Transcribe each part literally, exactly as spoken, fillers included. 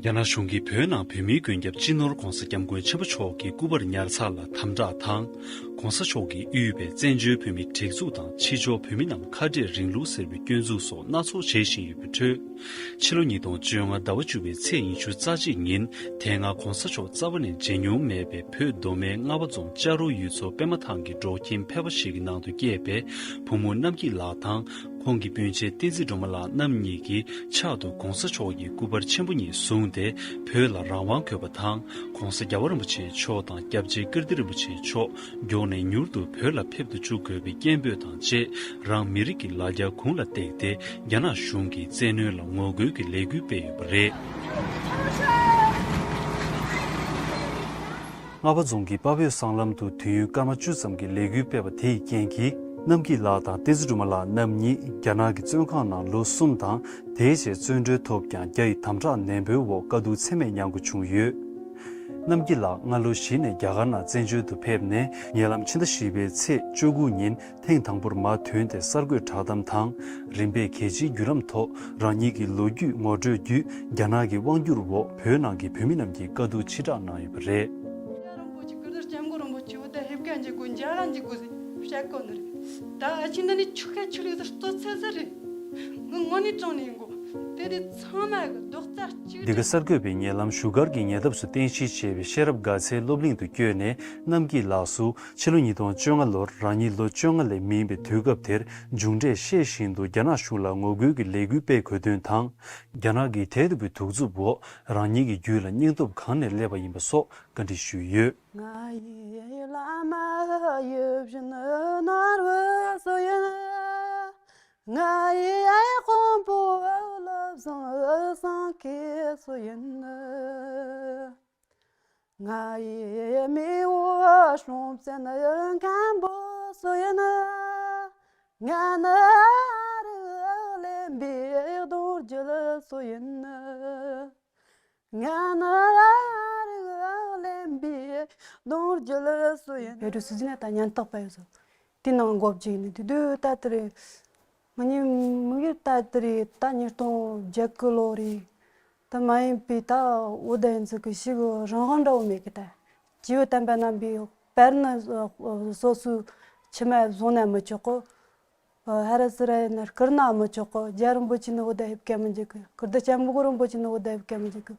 རྒྱ་ནག་གཞུང་གིས་བོད་ནང་བོད་མིའི་མགོན་སྐྱབས་སྤྱི་ནོར་༧གོང་ས་༧སྐྱབས་མགོན་ཆེན་པོ་མཆོག་གི་སྐུ་པར་ཉར་ཚགས་ལ་དམ་དྲག་དང་། ༧གོང་ས་མཆོག་གིས་དབུས་པའི་བཙན་བྱོལ་བོད་མིའི་སྒྲིག་འཛུགས་དང་ཕྱི་ཕྱོགས་བོད་མི་རྣམས་ཁ་བྲལ་རིང་ལུགས་ཟེར་བའི་སྐྱོན་འཛུགས་སོགས་སྣ་ཚོགས་བྱེད་བཞིན་ཡོད་པའི་ཁྲོད། ཕྱི་ལོ་ཉིས་སྟོང་བཅོ་ལྔ་ཟླ་བ་བཅུ་པའི་ཚེས་ཉི་ཤུ་རྩ་གཅིག་ཉིན། དེ་སྔ་༧གོང་ས་མཆོག་རྩ་བ་ནས་མཇལ་མྱོང་མེད་པའི་བོད་མདོ་སྨད་རྔ་བ་རྫོང་ལྕགས་རོ་ཡུལ་ཚོ་པད་མ་ཐང་གི་འབྲོག་ཁྱིམ་ཕལ་པ་ཞིག་གི་ནང་དུ་སྐྱེས་པའི་བུ་མོ་རྣམ་སྐྱིད་ལགས་དང་། ཁོང་གི་སྤུན་མཆེད་བསྟན་འཛིན་སྒྲོལ་མ་ལགས་རྣམ་གཉིས་ཀྱིས་ཕྱག་ཏུ་༧གོང་ས་མཆོག་གི་སྐུ་པར་ཆེན་པོ་གཉིས་བཟུང་སྟེ། བོད་ལ་རང་དབང་དགོས་པ་དང་། ༧གོང་ས་༧རྒྱལ་བ་རིན་པོ་ཆེ་མཆོག་དང་སྐྱབས་རྗེ་ཀིརྟི་རིན་པོ་ཆེ་མཆོག་མགྱོགས་ནས་མྱུར་དུ་བོད་ལ་ཕེབས་སུ་བཅུག་དགོས་པའི་སྐད་འབོད་དང་བཅས། རང་མི་རིགས་ཀྱི་ལ་རྒྱ་གུང་ལ་བཏེགས་ཏེ། རྒྱ་ནག་གཞུང་གི་བཙན་གནོན་ལ་ངོ་རྒོལ་གྱི་ལས་འགུལ་སྤེལ་ཡོད་པ་རེད། རྔ་བ་རྫོང་གི་དཔའ་བོའི་སྲང་ལམ་དུ་དུས་ཡུན་སྐར་མ་བཅུ་ཙམ་གྱི་ལས་འགུལ་སྤེལ་བ་དེ་ཡི་རྐྱེན་གྱིས། རྣམ་སྐྱིད་ལགས་དང་བསྟན་འཛིན་སྒྲོལ་མ་ལགས་རྣམ་གཉིས་རྒྱ་ནག་གི་བཙོན་ཁང་ནང་ལོ་གསུམ་དང་། དེའི་རྗེས་བཙོན་གྲོལ་ཐོབ་ཀྱང་། རྒྱ་ཡི་དམ་དྲག་ནན་པོའི་འོག་དཀའ་སྡུག་ཚད་མེད་མྱང་དགོས་བྱུང་ཡོད། རྣམ་སྐྱིད་ལགས་སྔ་ལོ་བཞི་ནས་རྒྱ་གར་ནང་བཙན་བྱོལ་དུ་ཕེབས་ནས། ཉེ་ལམ་ཕྱི་ཟླ་བཞི་པའི་ཚེས་བཅུ་དགུ་ཉིན་ཐེངས་དང་པོར་མར་ཐོན་ཏེ། གསར་འགོད་བསྒྲགས་གཏམ་དང་། རིམ་པས་གལ་ཆེའི་བརྒྱུད་ལམ་ཐོག་རང་ཉིད་ཀྱི་ལོ་རྒྱུས་ངོ་སྤྲོད་བརྒྱུད། རྒྱ་ནག་གི་དབང་བསྒྱུར་འོག་བོད་ནང་གི་བོད་མི་རྣམས་ཀྱི་དཀའ་སྡུག་ཕྱིར་བསྒྲགས་གནང་ཡོད་པ་རེད། རྒྱལ་བ་རིན་པོ་ཆེ། ཀིརྟི་སྐྱབས་མགོན་རིན་པོ་ཆེ་འོ་ད་ཕེབས་ཀ་འཇུག་དགོས། མཇལ་ལ་འཇུག་དགོས་ཟེར་བཤད་གོ་ནི་རེད། ད་ཨ་ཆི་འདི་ནི་ཆོ་ག་ཆོས་ལུགས་ཟེར་ལྟོ་ཚད་ཟེར་རེད། ངི་ངོ་ནས་དྲང་ནས་ཡིན་གོ། དེ་དེ་ཚང་མ་གི་རྡོག་རྩ་གཅིག་འདི་ག་གསར་འགོད་པས་ཉེ་ལམ་བཞུགས་སྒར་གྱི་ཉེ་འདབས་སུ་རྟེན་གཞི་བྱས་པའི་ཤེས་རབ་དགའ་ཚལ་སློབ་གླིང་དུ་བསྐྱོད་ནས། རྣམ་སྐྱིད་ལགས་སུ་ཕྱི་ལོ་ཉིས་སྟོང་བཅོ་ལྔ་ལོར་རང་ཉིད་ལོ་བཅོ་ལྔ་ལས་མིན་པའི་དུས་སྐབས་དེར་མཇུག་འབྲས་ཤེས་བཞིན་དུ་རྒྱ་ནག་གཞུང་ལ་ངོ་རྒོལ་གྱི་ལས་འགུལ་སྤེལ་དགོས་དོན་དང་། རྒྱ་ནག་གི་དེ་ལྟ་བུའི་གདུག་རྩུབ་འོག་རང་ཉིད་ཀྱི་རྒྱུད་ལ་སྙིང་སྟོབས་གང་ནས་སླེབས་པ་ཡིན་པ་སོགས་བཀའ་འདྲི་ཞུས་ཡོད། ང་ཡི་བླ་མ་ཡིད་བཞིན་ནོར་བུ་སུ་ཡིན། ང་ཡི་དཔོན་པོ་བློ་བཟང་སེང་གེ་སུ་ཡིན། ང་ཡི་མེས་པོ་སྲོང་བཙན་སྒམ་པོ་སུ་ཡིན། ང་ནི་རིགས་ལེན་པའི་གདུང་རྒྱུད་སུ་ཡིན། ང་ནི་རིགས་ལེན་པའི་གདུང་རྒྱུད་སུ་ཡིན། བོད་ཀྱི་སྲིད་འཛིན་ལ་ད་ཉེན་རྟོག་པ་ཡོད་ཟེར། དེའི་ནང་འགོ་བརྗེས་ནས་དེ་དུས་ད་ལྟ་རེད། ང་གཉིས་དམིགས་ཡུལ་ད་ལྟ་རེད། ད་ཉིས་སྟོང་བརྒྱད་དགུ་ལོ་རེད། ད་མ་ཡིན་པའི་ད་འོ་ད་ཡིན་ཚུལ་གྱི་ཞིག་རང་དབང་འདྲ་བོ་མེད་གི། ད་སྐྱེས་བུ་དམ་པ་རྣམ་པའི་དཔལ་ནི་སོ་སོའི་ཁྱིམ་མ་བཟུང་ན་མི་ཆོག་གི། ཧ་ར་སི་ར་ཡིན་ན་བསྐུར་ན་མི་ཆོག་གི། རྒྱལ་བ་རིན་པོ་ཆེ་ནི་འོ་ད་ཕེབས་སྐད་མི་འཇུག་གི། ཀིརྟི་སྐྱབས་མགོན་རིན་པོ་ཆེ་ནི་འོ་ད་ཕེབས་སྐད་མི་འཇུག་གི།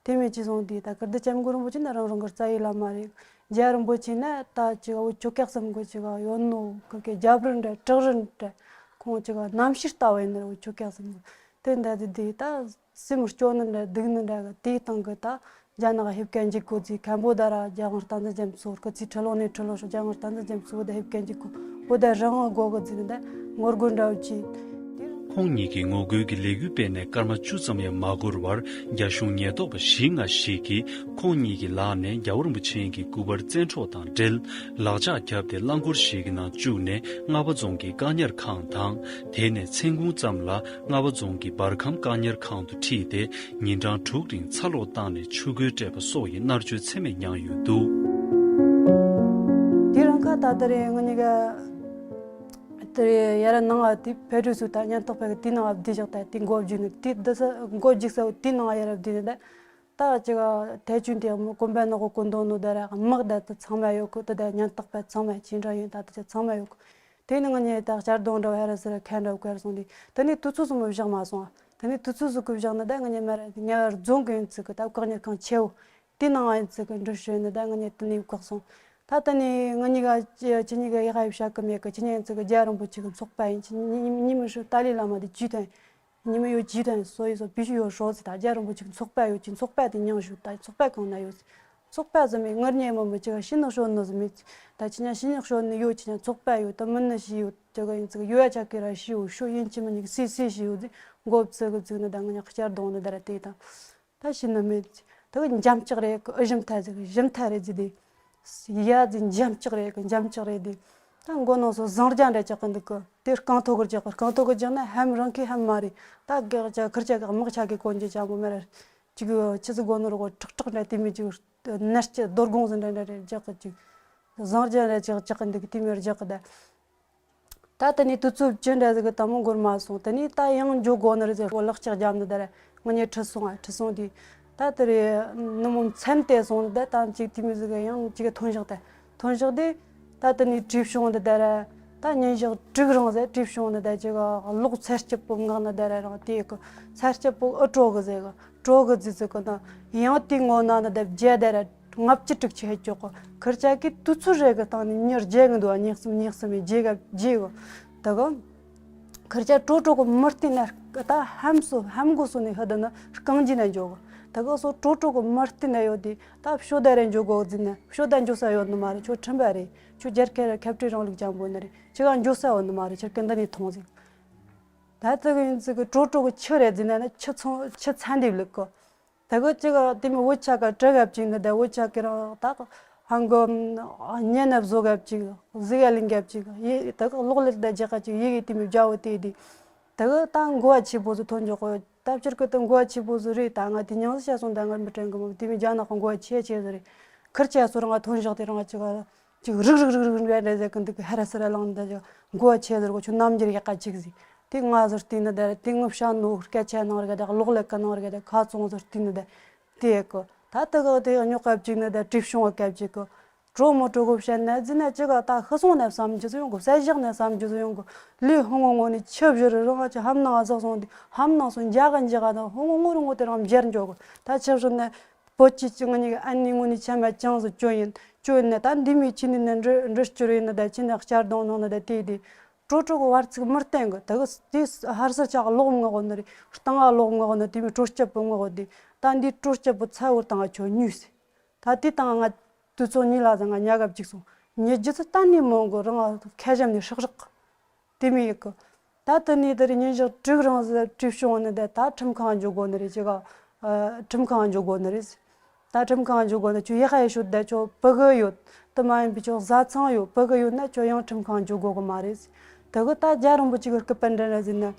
དེ་མིན་ཅི་སོང་དུས་ད་ཀིརྟི་སྐྱབས་མགོན་རིན་པོ་ཆེ་ནི་རང་རང་གི་རྩ་བའི་བླ་མ་རེད། རྒྱལ་བ་རིན་པོ་ཆེ་ནི་ད་ཅིག་འུ་ཆོ་སྐྱག་སེམས་གོ་ཅིག་ཡོད་ནོ་གི་གི་རྒྱབ་རི་འདྲ་བྲག་རི་འདྲ། ཁོང་ཅིག་རྣམ་ཤེས་ལྟ་བུ་ཡིན་ནི་རེད། འུ་ཆོ་སྐྱག་སེམས་གོ་དེ་འདྲ་དེ་དེ་ད་སེམས་སྐྱོ་ནི་འདྲ་སྡུག་ནི་འདྲ་གི་དེའི་སྟེང་གི་ད། རྒྱ་ནག་ཕེབས་སྐད་འཇུག་གོ་ཚེ་ཁམ་བུ་ད་ར་རྒྱ་གར་སྟངས་འཛིན་རྒྱ་མཚོ་སྐུ་ཚེ་ཁྲི་ལོ་ནས་ཁྲི་ལོ་ཤོག་རྒྱ་གར་སྟངས་འཛིན་རྒྱ་མཚོ་བོད་ཕེབས་སྐད་འཇུག་གོ་བོད་རང་དབང་དགོས་གི་ཟེར་ནས་ངོ་རྒོལ་འདྲ་བོ་བྱས། ཁོང་གཉིས་ཀྱིས་ངོ་རྒོལ་གྱི་ལས་འགུལ་སྤེལ་ནས་སྐར་མ་བཅུ་ཙམ་ཡང་མ་འགོར་བར། རྒྱ་གཞུང་ཉེན་རྟོག་པ་བཞི་ལྔ་ཞིག་གིས་ཁོང་གཉིས་ཀྱི་ལག་ནས་རྒྱལ་བ་རིན་པོ་ཆེ་གི་སྐུ་པར་བཙན་འཕྲོག་དང་འབྲེལ། ལག་ལྕགས་བརྒྱབ་སྟེ་རླངས་འཁོར་ཞིག་གི་ནང་བཅུག་ནས་རྔ་བ་རྫོང་གི་བཀག་ཉར་ཁང་དང་། དེ་ནས་མཚན་གུང་ཙམ་ལ་རྔ་བ་རྫོང་གི་འབར་ཁམས་བཀག་ཉར་ཁང་དུ་ཁྲིད་དེ། ཉིན་གྲངས་དྲུག་རིང་ཚ་ལོག་བཏང་ནས་ཆུ་རྒོལ་སྤྲད་པ་སོགས་ཀྱི་མནར་གཅོད་ཚད་མེད་མྱངས་ཡོད་འདུག་དེ་རིང་ཁ་ད་ལྟ་རེད། ང་གཉིས་ཀ་དེ་རེད་ཡར་ནང་ང་དེ་ཕེབས་དུས་སུ་ད་ཉེན་རྟོག་པ་གི་དེའི་ནང་ང་བསྡད་བཞག་ད་དེ་མགོ་བརྒྱུགས་ནས་དེ་འདི་ས་མགོ་བརྒྱུགས་ས་དེའི་ནང་ང་ཡར་བསྡད་ནས་ད་ད་ཅིག་ཐེ་ཆུང་དེ་མོ་གོམ་པ་ནག་པོ་གོན་དོ་ནོ་ད་ར་དམག་ད་དེ་ཚང་མ་ཡོད་གི། ད་ད་ཉེན་རྟོག་པ་ཚང་མ་ཅི་འདྲ་ཡོད་ད་ད་ཅིག་ཚང་མ་ཡོད་གི། དེ་ནི་ང་གཉིས་ད་གཅར་རྡུང་འདྲ་བོ་ཧེ་ར་སི་ར་ཁ་འདྲ་བོ་བཀར་སོང་དུས། དེ་ནས་དུས་ཚོད་སུ་མི་བཞག་མ་སོང་ཨ། དེ་ནས་དུས་ཚོད་སུ་གི་བཞག་ན་ད་ང་གཉིས་མ་ར་ཉེ་བར་རྫོང་གི་ཡིན་ཚུལ་གི་ད་བཀག་ཉར་ཁང་ཆེ་བོ་དེ་ནང་ཡིན་ཚུལ་གི་འགྲུལ་བཞུད་ནི་ད་ང་གཉིས་དེ་ནས་བཀག་སོང་། ད་དེ་ནས་ང་གཉིས་ཀ་ཁྱེད་གཉིས་ཀ་ཡག་ཡག་བྱ་གི་མེད་གི། ཁྱེད་གཉིས་ཡིན་ཚུལ་གི་རྒྱལ་བ་རིན་པོ་ཆེ་གི་ཚོགས་པ་ཡིན། ཁྱེད་གཉིས་གཉིས་མི་ཧྲུ་ཏཱ་ལའི་བླ་མ་དེ་ཇུས་དང་། ཉི་མ་ཡོད་ཇུས་དང་སོ་ཡི་སོ་བི་ཤུ་ཡོད་ཧྲོ་ཟི་ད་རྒྱལ་བ་རིན་པོ་ཆེ་གི་ཚོགས་པ་ཡོད་ཀྱི། ཚོགས་པ་དེ་མྱང་ཞུ་ད་ཚོགས་པ་གང་ན་ཡོད་ཟི། ཚོགས་པ་ཟི་མེད་ངར་ཉེ་མོ་མི་ཅི་ག་ཤི་ནག་ཤོ་ནི་ཟི་མེད། ད་ཁྱེད་གཉིས་ཤི་ནག་ཤོ་ནི་ཡོད། ཁྱེད་གཉིས་ཚོགས་པ་ཡོད། ད་མི་ནི་ཤི་ཡོད་ཅི་ག་ཡིན་ཙི་ག་ཡོད་ཡ་ཆ་གི་ར་ཤི་ཡོད་ཤོ་ཡིན་ཅི་མི་ཉིག་སི་སི་ཤི་ཡོད་ཟི་མགོ་བཙུགས་གི་བཙུགས་ནི་ད་ང་གཉིས་གཅར་རྡུང་ནི་ད་ར་དེ་དང་། ད་ཤི་ནི་མེད། ད་གི་འཇམ་ལྕག་རེད་གི་ཨུ་ཞིམ་ཐལ་ཟིག་ཞིམ་ཐལ་རེད་ཟི་དེ། ཡ་ཟི་འཇམ་ལྕག་རེད་གི་འཇམ་ལྕག་རེད་དེ། ད་མགོ་ནང་སོ་ཟངས་རྒྱ་འདྲ་ལྕག་གི་འདུག་གི་དེ་རྐང་ཐོག་གི་ལྕག་གི་རྐང་ཐོག་གི་ལྕག་ན་ཧམ་རང་གི་ཧམ་མ་རེད། ད་གེགས་ཅག་ཁིར་ཅག་གི་དམག་ཆ་གི་གོན་རྒྱུ་ཅང་གོ་མེད་ར། ཅིག་ཆི་ཟིག་གོ་ནོ་རོ་ཁྲག་ཁྲག་འདྲ་དེ་མི་ཅིག་ནར་སྐྱི་རྡོ་སྒོང་ཟིག་འདྲ་འདྲ་རེད་ལྕག་གི་ཅིག་ཟངས་རྒྱ་འདྲ་ཅིག་ལྕག་གི་འདུག་དེ་མི་ལྕག་གི་ད། ད་དེ་ནས་དུས་ཚོད་ཅི་འདྲ་ཟིག་གི་དང་མོ་འགོར་མ་སོང་། དེ་ནས་ད་ཡང་འགྱོ་དགོ་ནི་རེད་ཟེར་ལག་ལྕགས་རྒྱབ་ནི་ད་ར་ང་གཉིས་ཁྲིད་སོང་ཨ། ཁྲིད་སོང་དུས་ ད་དེ་རེད་ནུ་མོ་མཚན་དེ་སོང་ནི་ད་ད་ཅིག་དེ་མི་ཟིག་གི་ཡང་ཅིག་གི་ཐོན་ཞག་དེ་ཐོན་ཞག་དེ་ད་དེ་ནི་བྲིས་བྱུང་འདི་ད་ར་ད་ཉིན་ཞག་དྲུག་རིང་ཟེར་བྲིས་བྱུང་འདི་ད་ཅིག་གི་ལོག་ཚེ་སྐྱིད་པོ་ངག་ནི་ད་ར་རང་དེ་གི་ཚེ་སྐྱིད་པོ་ཨུ་གྲོ་གི་ཟེར་གི་གྲོ་གི་ཟི་ཟི་གི་ན་ཡང་དེ་ངོ་ན་ནི་ད་བརྒྱ་ད་ར་ལྔ་བཅུ་དྲུག་ཅུ་ཧེ་ཅོག་གི་ཁིར་ཅག་གི་དུས་ཚོད་རེ་གི་སྟེང་ནས་མྱི་བརྒྱ་གི་འདུག་ཉེག་གསུམ་ཉེག་གསུམ་ཡི་བརྒྱ་གི་བརྒྱ་གི་ད་གི་ཁིར་ཆ་ཀྲོ་ཀྲོ་གི་མི་བརྟེན་ན་ད་ཧམ་སོ་ཧམ་གོ་སོ་ནས་ཧི་ད་ནི་རྐང་རྗེས་ན་འཇོག་གི་ད་གི་སོ་ཀྲོ་ཀྲོ་གི་མི་བརྟེན་ན་ཡོད་དེ་ད་ཤོ་ད་རེ་འཇོག་གོ་ཟིན་ན་ཤོ་ད་འཇོག་ས་ཡོད་ནི་མ་རེད། ཁྱོད་ཁྲིམས་པ་རེད། ཁྱོད་རྒྱལ་ཁབ་ར་ཁྱབ་ཁྲིད་རིང་ལུགས་ཅན་པོ་ནི་རེད། ཁྱེད་ག་འཇོག་ས་ཡོད་ནི་མ་རེད། ཁྱེད་ཀི་འདི་ནས་མཐོང་ཟིན་ད་ད་གི་ཡིན་ཙི་གི་ཀྲོ་ཀྲོ་གི་ཆུ་རེད་ཟིན་ན་ནི་ཆུ་ཚང་ཆུ་ཚན་དེ་ལུག་གི་ད་གི་ཅིག་དེ་མི་བུ་ཆ་ག་གྲི་གབ་ཅིག་ནི་ད་བུ་ཆ་གི་རང་ད་ཧང་གི་ཉེ་ན་བཟོ་གབ་ཅིག་གཟི་ག་ལིང་གབ་ཅིག་ཡི་ད་གི་གློག་ཀླད་ད་རྒྱག་ག་ཅིག་ཡི་གི་དེ་མི་བྱ་བོ་དེ་དེ་ད་གི་ད་མགོ་བ་ཆེ་པོ་ཟིག་ཐོན་འཇོག་གི་ད་ཕྱིར་གི་ད་མགོ་བ་ཆེ་པོ་ཟིག་རེད། ད་ང་དེ་ཉང་ཟི་བྱ་སོང་ད་ང་མི་དྲན་གི་མོ་དེ་མི་རྒྱ་ནག་གི་མགོ་བ་ཆེ་ཆེ་ཟིག་རེད། ཁིར་ཆ་སོ་རང་ང་ཐོན་ཞག་དེ་རང་ང་ཅིག་ག་ཅིག་རིག་རིག་རིག་རིག་རེ་རེ་ཟེར་གི་འདུག་གི་ཧ་ར་སི་ར་ལངས་འདི་ཅིག་མགོ་བ་ཆེ་ཟེར་གོ་ཆུ་རྣམ་འགྱུར་ཡག་ག་ཅིག་ཟིག་དེ་ང་ཟུར་བལྟས་ནི་ད་དེ་ངུ་བྱ་ནོ་སྐད་ཆ་ནང་རེ་ག་ད་གློག་ཀླད་ཀ་ནང་རེ་ག་ད་ཁ་ཚོང་ཟུར་བལྟས་ནི་ད་དེ་ཡག་གི་ད་དེ་གི་དེ་རྙོག་སྐབས་ཅིག་ནི་ད་བྲིས་བྱུང་བ་སྐབས་ཅིག་གི་གྲོ་མོ་གྲོ་གོ་བཤད་ན་ཟིན་ན་ཅི་ག་ད་ཤི་སོང་ན་བསམ་རྒྱུ་ཟིག་ཡོང་གི་བསད་བཞག་ན་བསམ་རྒྱུ་ཟིག་ཡོང་གི་ལུས་ཧོང་ངོ་ངོ་ནས་ཆུ་བཞུར་རི་རང་ཅི་ཧམ་ནང་ཟག་སོང་དེ་ཧམ་ནང་སོང་འཇག་གི་འཇག་ག་ད་ཧོང་ངོ་ངོ་རི་ངོ་དེ་རང་འབྱར་འཇོག་གི་ད་ཆུ་བཞུར་ན། བོད་ཀྱི་ཅི་ང་གཉིས་ཀྱི་ཨ་ནེ་ངོ་ནས་ཆ་མ་ཅང་ཟིག་བཅོ་ཡིན་བཅོ་ཡིན་ན་ད་འདི་མི་ཁྱི་ནི་ནི་འབྲི་འབྲི་སྐྱུར་ཡིན་ནི་ད་ཁྱི་ནི་གཅར་རྡུང་ནང་ནི་ད་དེ་དེ་ཀྲོ་ཀྲོ་གི་བར་ཚིག་མི་བསྟན་གི་ད་གི་དེ་ཧར་སར་ཆག་ལོག་མངག་གོ་ནི་རེད། སྟངས་ལོག་མངག་གོ་ནི་དེ་མི་ཀྲོ་སྐྱབས་པོ་མངག་གོ་དེ་ད་འདི་ཀྲོ་སྐྱབས་པོ་ཚ་བོ་དང་ང་ཁྱོད་ཉུས་སི་ད་དེ་དང་ང་དུས་ཚོད་གཉིས་ལ་ཟ་ང་ཉ་གབ་ཅིག་སོང་ཉི་རྒྱུ་ཚོད་གཏན་ནས་མོ་གི་རང་ཁ་ཞབས་ནས་ཧྲག་ཧྲག་གི་དེ་མི་ཡི་གི་ད་དེ་ནས་དེ་རིང་ཉིན་ཞག་དྲུག་རིང་ཟེར་བྲིས་བྱུང་ནི་དེ་ད་ཁྲིམས་ཁང་འཇོག་དགོས་ནི་རེད་ཅི་ག་ཁྲིམས་ཁང་འཇོག་དགོས་ནི་རེད། ད་ཁྲིམས་ཁང་འཇོག་དགོས་ནི་ཁྱོད་ཡག་ཡ་ཤོད་ད་ཁྱོད་ཕ་གི་ཡོད་དེ་མ་ཡིན་པའི་ཁྱོད་བཟའ་ཚང་ཡོད་ཕ་གི་ཡོད་ན་ཁྱོད་ཡང་ཁྲིམས་ཁང་འཇོག་དགོས་གི་མ་རེད། དེ་གི་ད་རྒྱལ་རིན་པོ་ཆེ་གི་སྐུ་པར་འདྲ་འདྲ་ཟིན་ན་